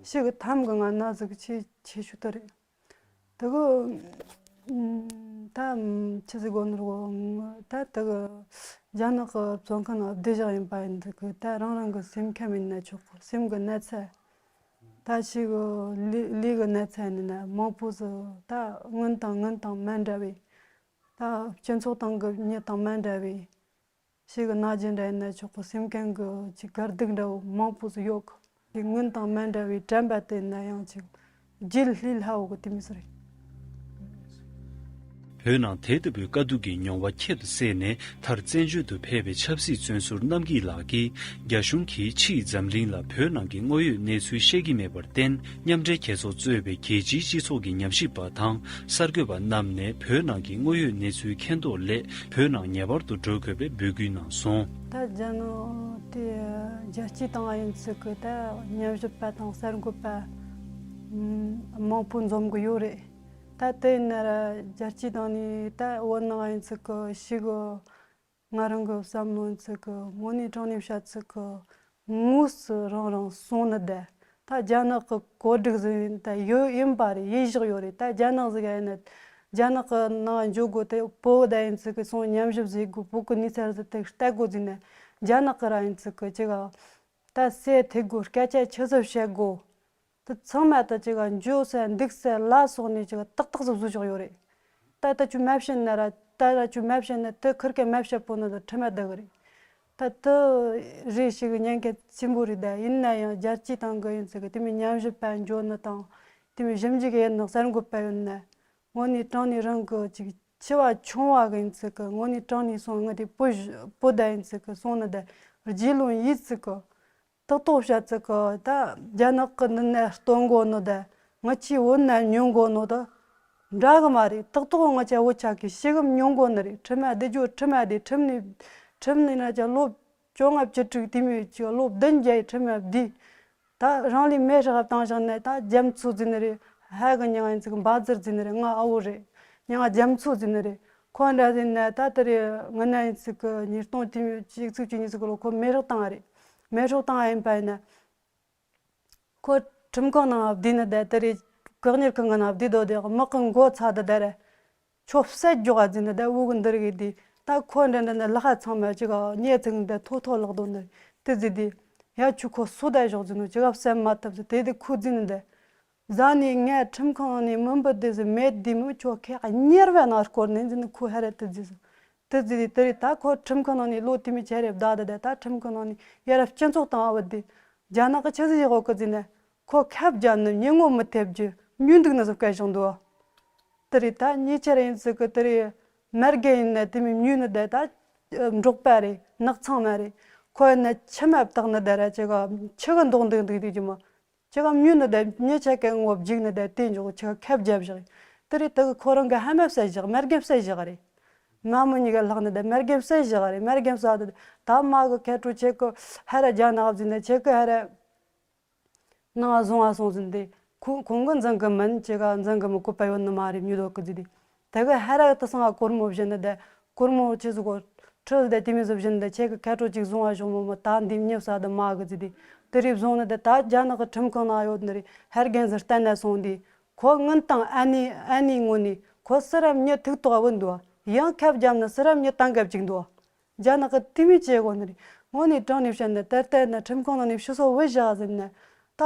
ཞེ་གི་ཐམ་གི་ང་ན་ཟིག་ཆེ་ཆེ་ཤོས་དེ་རེད། དེ་གི་ད་ཆི་ཟིག་གོ་ནོར་གོ། ད་དེ་གི་རྒྱ་ནག་གི་བཙོན་ཁང་ནང་བསྡད་བཞག་ཡིན་པ་ཡིན་དུས་གི། ད་རང་རང་གི་སེམས་ཁམས་ཡིན་ན་ཆོག་གི། སེམས་གི་གནས་ཚད། ད་ཞེ་གི་ལུས་ལུས་གི་གནས་ཚད་ཡིན་ན་མང་པོ་ཟིག་ད་སྔོན་དང་སྔོན་དང་མ་འདྲ་བའི། ད་སྤྱི་ཚོགས་སྟེང་གི་མྱི་དང་མ་འདྲ་བའི། ཞེ་གི་ན་གཞོན་འདྲ་ཡིན་ན་ཆོག་གི། སེམས་ཁམས་གི་ཅིག་དཀའ་སྡུག་འདྲ་བོ་མང་པོ་ཟིག་ཡོད་གི། དེ་སྔོན་དང་མ་འདྲ་བའི་དྲན་པ་དེ་ན་ཡང་ཅིག་རྗེས་ལུས་སླ་བོ་གི་དེ་མོ་ཟིག་རེད། བོད་ནང་དེ་ལྟ་བུའི་དཀའ་སྡུག་གི་མྱོང་བ་ཁྱད་དུ་བསད་ནས། མཐར་བཙན་བྱོལ་དུ་ཕེབས་པའི་ཆབ་སྲིད་བཙོན་ཟུར་རྣམ་རྒྱལ་ལགས་ཀྱིས། རྒྱ་གཞུང་གིས་ཕྱིའི་འཛམ་གླིང་ལ་བོད་ནང་གི་དངོས་ཡོད་གནས་ཚུལ་བཤད་ཀྱི་མེད་པར་བརྟེན། མཉམ་འབྲེལ་རྒྱལ་ཚོགས་གཙོས་པའི་རྒྱལ་སྤྱིའི་སྤྱི་ཚོགས་ཀྱི་ཉམས་ཞིབ་པ་དང་གསར་འགོད་པ་རྣམས་ནས་བོད་ནང་གི་དངོས་ཡོད་གནས་ཚུལ་མཁྱེན་རྟོགས་སླད། བོད་ནང་ངེས་པར་དུ་འགྲོ་དགོས་པའི་འབོད་སྐུལ་གནང་སོང་། ད་རྒྱ་ནག་དེ་རྒྱལ་སྤྱིའི་སྟེང་ཡིན་ཚུལ་གི་ད་ཉམས་ཞིབ་པ་དང་གསར་འགོད་པ་མང་པོ་འཛོམས་གི་ཡོད་རེད། ད་དེ་ཡིན་ན་ར་རྒྱལ་སྤྱིའི་སྟེང་ནས་ད་བོད་ནང་ཡིན་ཚུལ་གི་ཞེ་གི། ང་རང་གི་བསམ་བློ་ཡིན་ཚུལ་གི་དངོས་གནས་དྲང་གནས་བཤད་ཚུལ་གི་དངོས་སུ་རང་རང་སོང་ནི་ད། ད་རྒྱ་ནག་གི་གོ་སྒྲིག་ཟིག་ཡིན་ད་ཡོད་ཡིན་པ་རེད། ཡིད་བཞག་ཡོད་རེད། ད་རྒྱ་ནག་ཟིག་ཡིན་ན། རྒྱ་ནག་གི་ནང་འཇུག་དགོས་དེ། བོད་ད་ཡིན་ཚུལ་གི་སོང་ཉམས་ཞིབ་ཟིག་དགོས། བོད་གི་གནས་ཚུལ་ཟིག་དེ་ལྟ་དགོས་ཟིན་ན། རྒྱ་ནག་གི་ར་ཡིན་ཚུལ་གི་ཅི་ག་ད་སེ་ཐེ་དགོས། སྐད་ཆ་ཆི་ཟིག་བཤད་དགོས། དེ་ཚང་མ་ད་ཅི་ག་འཇོག་ས་འདུག་ས་ལ་སོགས་ནས་ཅི་ག་ཏག་ཏག་ཟིག་བཟོ་ཆོག་ཡོད་རེད། ད་ད་ཁྱོད་མ་བཤད་ན་ར། ད་ར་ཁྱོད་མ་བཤད་ན་དེ་ཁུར་གེ་མ་བཤད་པོ་ནི་ད་ཁྲིམས་མ་བསྡད་གི་རེད། ད་དེ་རེ་ཞིག་གི་ཉེན་ཁ་ཆེན་པོ་རེད། ད་ཡིན་ན་ཡང་རྒྱལ་སྤྱིའི་སྟེང་གི་ཡིན་ཚུལ་གི་དེ་མོ་ཉམས་ཞིབ་པ་འཇོག་ནི་དང་། དེ་མོ་ཞིབ་འཇུག་ཡིན་ནི་གསར་འགོད་པ་ཡོད་ན། དངོས་གནས་དྲང་གནས་རང་གི་ཅིག་འཆི་བ་ཆུང་བ་གི་ཡིན་ཚུལ་གི། དངོས་གནས་དྲང་གནས་སོང་ང་དེ་བོད་བོད་ད་ཡིན་ཚུལ་གི་སོང་ནི་ད་རྗེས་ལུས་ཡིན་ཚུལ་གི། ཏག་ཏག་བཤད་ཚུལ་གི་ད་རྒྱ་ནག་གི་འདི་ནས་སྟོན་གོ་ནོ་ད། ང་ཆི་བོད་ན་མྱོང་གོ་ནོ་ད་འདྲ་གི་མ་རེད། ཏག་ཏག་ང་ཆ་བོད་ཆ་གི་ཞེ་གི་མྱོང་གོ་ནི་རེད། ཁྲིམས་མ་བསྡད་རྒྱུ་ཁྲིམས་མ་བསྡད། ཁྲིམས་ནས་ཁྲིམས་ནས་ན་ཆ་ལོ་བཅོ་ལྔ་བཅུ་དྲུག་དེ་མོ་ཅིག་ལོ་བདུན་བརྒྱ་ཡི་ཁྲིམས་མ་བསྡད། ད་རང་ལས་མེད་ཧྲག་བཏང་བཞག་ནས་ད་རྒྱ་མཚོ་ཟེར་ནི་རེད། ཧ་གི་མྱིང་ཡིན་ཚུལ་གི་འབའ་ཟུར་ཟེར་ནི་རེད། ང་ཨ་བོ་རེད། མྱིང་ང་རྒྱ་མཚོ་ཟེར་ནི་རེད། ཁོ་འདྲ་ཟེར་ན་ད་དེ་རེད། ང་ན་ཡིན་ཚུལ་གི་ཉིས་སྟོང་དེ་མོ་གཅིག་ཚུགས་གཅིག་གཉིས་ཚུགས་གི་ལོ་ཁོ་མེད་ཧྲག་བཏང་བ་རེད། མེད་ཧྲག་བཏང་བ་ཡིན་པ་ཡིན་ན། ཁོ་ཁྲིམས་ཁང་ནང་བསྡད་ནི་ད་དེ་རེད། བཀག་ཉར་ཁང་གི་ནང་བསྡད་དོ་དེ་དམག་གི་མགོ་ཚ་ད་ད་རེད། ཁྱོད་བསད་རྒྱོག་ག་ཟེར་ནི་ད་འུ་གི་འདི་རིགས་དེ། ད་ཁོ་འདྲ་འདྲ་ནི་ལྷག་ཚང་མ་ཅིག་ག་ཉེ་ཚིག་ནི་ད་ཐོ་ཐོ་ལག་དོ་ནི་དེ་ཟེར་དེ། ཡ་ཁྱོད་ཁོ་སུ་ད་ཞོག་ཟེར་ནོ་ཅིག་ག་བསད་མ་ཐུབ་ཟེར་དེ་དེ་ཁོ་ཟེར་ནི་ད། ཟ་ནི་ངས་ཁྲིམས་ཁང་ནས་མི་འབུད་དེ་ཟེར་མེད་དེ་མོ་ཁྱོད་ཁེ་གཉེར་བའི་ནང་སྐོར་ནས་ཟེར་ནི་ཁོ་ཧ་རེ་དེ་ཟེར། དེ་ཟེར་དེ་དེ་རེད། ད་ཁོ་ཁྲིམས་ཁང་ནང་ནས་ལོ་དེ་མོ་ཆ་རེ་བསྡད་དེ་ད་ད་ཁྲིམས་ཁང་ནང་ནས་ཡ་ར་སྤྱི་ཚོགས་དང་ཨ་བ་དེ། རྒྱ་ནག་གི་ཆི་ཟིག་ཡོད་གི་ཟེར་ན། ཁོ་ཁབ་རྒྱབ་ནི་མྱི་ངོ་མི་ཐེབས་རྒྱུ་མྱོས་འདུག་ནི་ཟིག་སྐད་བྱུང་འདུག་དེ་རེད། ད་ཉེ་ཆར་ཡིན་ཚུལ་གི་དེ་རེད། མ་རྒན་ཡིན་ན་དེ་མོ་མྱོས་ནི་ད་ད་འབྲོག་པ་རེད། ནག་ཚང་མ་རེད། ཁོ་ཡིན་ན་ཆི་མ་བཏགས་ནི་ད་ར་ཅིག་ག་ཆི་གི་མདོག་འདུག་འདུག་དེ་རྒྱུ་མོ། ཅིག་ག་མྱོས་ནི་ད་མྱི་ཆ་གི་ངོ་བརྒྱུག་ནི་ད་དེ་འཇོག་ཆི་ག་ཁབ་རྒྱབ་བཞག་དེ་རེད། དེ་གི་ཁོ་རང་གི་ཧ་མ་བསད་བཞག་མ་རྒན་བསད་བཞག་རེད། མ་མོ་གཉིས་ཀ་ལྷག་ནི་ད་མ་རྒན་བསད་བཞག་རེད། མ་རྒན་བསད་དེ་ད་མ་གི་ཁ་དྲོ་ཆེ་གི་ཧ་ར་རྒྱ་ནག་ཟིན་ན་ཆེ་གི་ཧ་ར། ནང་བཟུང་བ་སོང་ཟིན་ཏེ། ཁོ་ཁོང་གི་འཛིན་གི་མིན། ཅི་ག་འཛིན་གི་མི་བཀོད་པ་ཡོད་ནི་མ་རེད། མྱུར་དོ་གི་ཟིན་ཏེ། དེ་གི་ཧ་ར་གི་དེ་སང་གོར་མོ་བཞིན་ནི་དེ། གོར་མོ་ཆི་ཟིག་གོ། ཁྲི་ཟིག་དེ་དེ་མི་ཟིག་བཞིན་ནི་དེ། ཁྱེད་གི་ཁ་དྲོ་ཅིག་བཟུང་བ་བཞོག་མོ་མོ་ད་འདི་མྱི་བསད་དེ་མ་གི་ཟིན་ཏེ། དེ་རིགས་བཟུང་ནི་དེ་ད་རྒྱ་ནག་གི་ཁྲིམས་ཁང་ནང་ཡོད་ནི་རེད། ཧར་རྒན་ཟིག་བསྟན་ན་སོང་དེ། ཁོ་ངན་དང་ཨ་ནི་ཨ་ནི་ངོ་ནི། ཁོ་སི་ར་མྱི་ཐུག་ཐོག་བུད་འདུག་ཡང་ཁབ་བརྒྱབ་ན་སི་ར་མྱི་ཏང་གབ་ཅིག་འདུག་རྒྱ་ནག་གི་དེ་མོ་བྱེད་དགོས་ནི་རེད། དངོས་གནས་དྲང་ནས་བཤད་ན་ད་ལྟ་ན་ཁྲིམས་ཁང་ནང་ནས་ཕྱི་སོ་བུད་བཞག་ཟིན་ན། ད་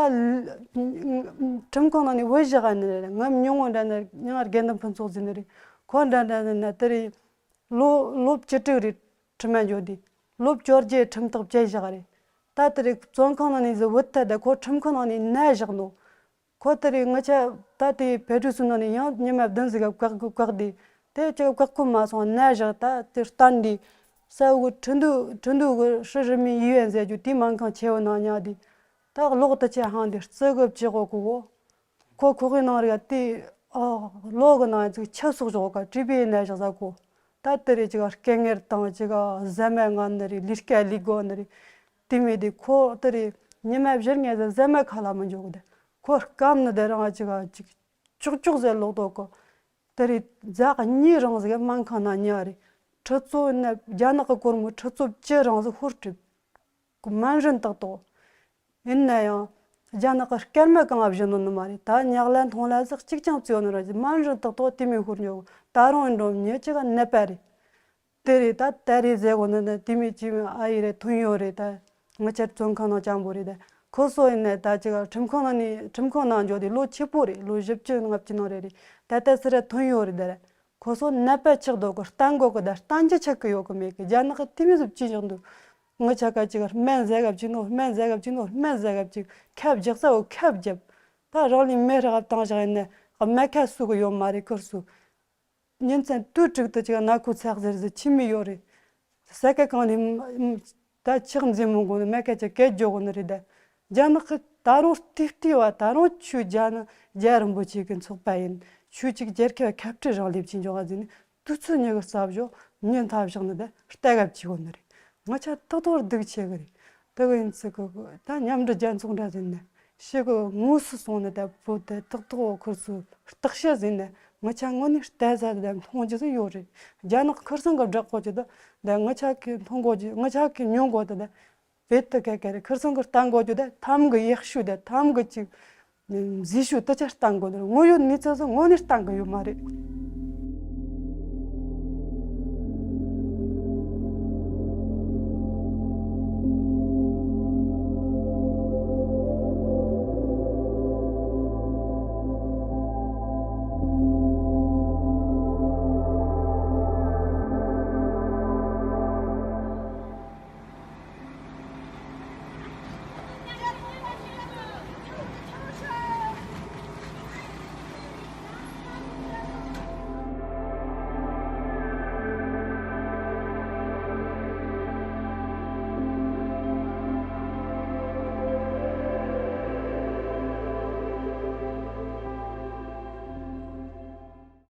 ཁྲིམས་ཁང་ནང་ནས་བུད་བཞག་ནི་རེད། ངའི་ཉུང་ངུ་འདྲ་ནི་ཡང་དགེ་འདུན་ཕུན་ཚོགས་ཟིན་ནི་རེད། ཁོ་འདྲ་འདྲ་ཟིན་ན་དེ་རེད། ལོ་ལོ་བཅུ་དྲུག་རེད། ཁྲིམས་མ་འཇོག་དུས། ལོ་བཅོ་བརྒྱད་ཁྲིམས་ཐག་བཅད་བཞག་རེད། ད་དེ་རེད། བཙོན་ཁང་ནང་ནས་ཟི་བུད་ཐལ། ད་ཁོ་ཁྲིམས་ཁང་ནང་ནས་ནད་བཞག་ནོ། ཁོ་དེ་རེད། ང་ཆ་ད་དེ་ཕེ་ཀྲུ་སུ་ནང་ནས་ཡང་ཉི་མ་བདུན་ཟིག་ག་བཀག་བཀག་དེ། དེ་ཅིག་བཀག་ཁོ་མ་སོང་། ནད་བཞག་ད་དེ་བསྟན་དེ། ས་འུ་ཁྲིན་ཏུ་ཁྲིན་ཏུ་གི་ཧྲི་རི་མི་ཡུ་ཨེན་ཟེར་རྒྱུ་དེ་སྨན་ཁང་ཆེ་བོ་ནང་ཉག་དེ། ད་གློག་དེ་ཆེ་ཧང་དེ་རྩི་གི་བཅུ་གོ་གོ་གོ། ཁོ་ཁོག་གི་ནང་རིག་དེ། ཨ། གློག་གི་ནང་ཅིག་ཆུ་སོག་ཞོག་ག་ཀྲི་པའི་ནད་བཞག་ཟ་གོ། ད་དེ་རེད། ཅིག་སྐད་ངེར་དང་ཅིག་ཟ་མ་ང་ནི་རེད། ལུས་སྐད་ལུས་གོ་ནི་རེད། དེ་མེད་དེ་ཁོ་དེ་རེད། ཉི་མ་བཞི་ལྔ་ཟ་ཟ་མ་ཁ་ལ་མི་འཇོག་གི་དེ། ཁོ་སྐམ་ནི་དེ་རང་ཅིག་ཅིག་ཅོག་ཅོག་ཟེར་ལོག་ཏོ་གོ། དེ་རེད། ཟླ་གཉིས་རིང་ཟིག་སྨན་ཁང་ན་ཉལ་རེད། ཁྲི་ཚོ་ནི་རྒྱ་ནག་གི་སྒོར་མོ་ཁྲི་ཚོ་བཅུ་རིང་ཟིག་ཧོར་ཁྲིད། སྨན་རིན་ཏག་ཏག་ཡིན་ན་ཡང་། རྒྱ་ནག་གི་སྐར་མ་གང་བཞིན་ནོ་ནི་མ་རེད། ད་ཉག་ལ་མཐོང་ལ་ཟིག་གཅིག་ཀྱང་བཙོས་ནི་ར་ཅི། སྨན་རིན་ཏག་ཏག་དེ་མོ་ཤོར་ཉོ། ད་རུང་འགྲོ་མྱི་ཅིག་ག་ནད་པ་རེད། དེ་རེད། ད་ད་རེད་ཟེར་གོ་ནི་ནི་དེ་མོ་ཅི་ཨ་ཡི་རེད། ཐོན་ཡོད་རེད། ད་ང་ཆར་བཙོན་ཁང་ནང་སྤྱང་པོ་རེད། ད་ཁོ་སོ་ཡིན་ནི་ད་ཅིག་ཁྲིམས་ཁང་ནང་ནི་ཁྲིམས་ཁང་ནང་འཇོག་དེ་ལོ་ཆེ་པོ་རེད། ལོ་བཞི་བཅུ་ལྔ་བཅུ་ནང་རེད་རེད། ད་ད་སི་ར་ཐོན་ཡོད་རེད། ད་རེད། ཁོ་ཚོ་ནད་པ་ཆགས་འདུག་གི། བསྟེན་དགོས་གི། ད་བསྟེན་རྒྱུ་ཆགས་གི་ཡོད་གི་མེད་གི། རྒྱ་ནག་གི་དེ་མོ་ཟིག་ཅི་བཞག་འདུག་ངི་ཆ་ག་ཅིག་སྨན་ཟ་ག་བཅུག་ནོ། སྨན་ཟ་ག་བཅུག་ནོ། སྨན་ཟ་ག་བཅུག་ཁབ་རྒྱག་ས་འོ་ཁབ་རྒྱབ། ད་རང་ལུས་མེ་རག་བཏང་བཞག་ཡིན་ན་སྨན་ཁབ་གསོ་གི་ཡོད་མ་རེད། ཁུར་སུ་ཉིན་མཚན་དུས་དྲུག་ཏུ་ཅིག་ན་ཁུ་ཚག་ཟེར་ཟེར་ཆི་མི་ཡོད་རེད། ས་ཀ་གང་ནས་ད་ཆག་འཛིན་མི་དགོས་ནི་མེད་ཀ་ཅིག་སྐད་རྒྱོག་གོ་ནི་རེད། ད་རྒྱ་ནག་གི་ད་རུང་ལྟེ་ལྟེ་བ། ད་རུང་ཆུ་རྒྱ་ནག་རྒྱ་རིན་པོ་ཆེ་གི་ཚོགས་པ་ཡིན། ཆུ་གཅིག་རྒྱལ་ཁབ་ཁ་བྲལ་རང་ལེབ་ཆེན་འཇོག་ག་ཟིན་ནི་དུས་ཚོད་ཉི་གི་རྩ་བཞོ་ཉིན་ཐབ་བཞག་ནི་ད་ལྟ་གབ་ཆེ་གོ་ནི་རེད། ང་ཆ་ཏག་ཏོར་སྡུག་ཆེ་གི་རེད། ད་གི་ཡིན་ཚིག་གི་ད་མཉམ་འབྲེལ་རྒྱལ་ཚོགས་འདྲ་ཟིན་ནི། ཤི་གི་དངོས་སུ་སོང་ནས་ད་བོད་དེ་ཏག་ཏག་འོ་ཁུར་སུ་བརྟག་དཔྱད་ཟིན་ནས་ང་ཆ་དངོས་གནས་ལྟ་ས་དེ་མཐོང་རྒྱུ་ཟིག་ཡོད་རེད། རྒྱ་ནག་ཁུར་སང་གི་བསྒྲགས་གོ་རྒྱུ་དེ་ད་ང་ཆ་གི་མཐོང་གོ་རྒྱུ། ང་ཆ་གི་མྱོང་གོ་དེ་ད་བེད་དུ་ག་ག་རེད། ཁུར་སང་གི་བསྟེན་གོ་རྒྱུ་དེ་ཐམ་གི་ཡག་ཤོས་དེ་ཐམ་གི་ཅིག་མཛེས་ཤོས་དེ་ཆ་བསྟེན་གོ་དེ་དངོས་ཡོད་གནས་ཚུལ་ཟིག་དངོས་གནས་བསྟེན་གི་ཡོད་མ་རེད།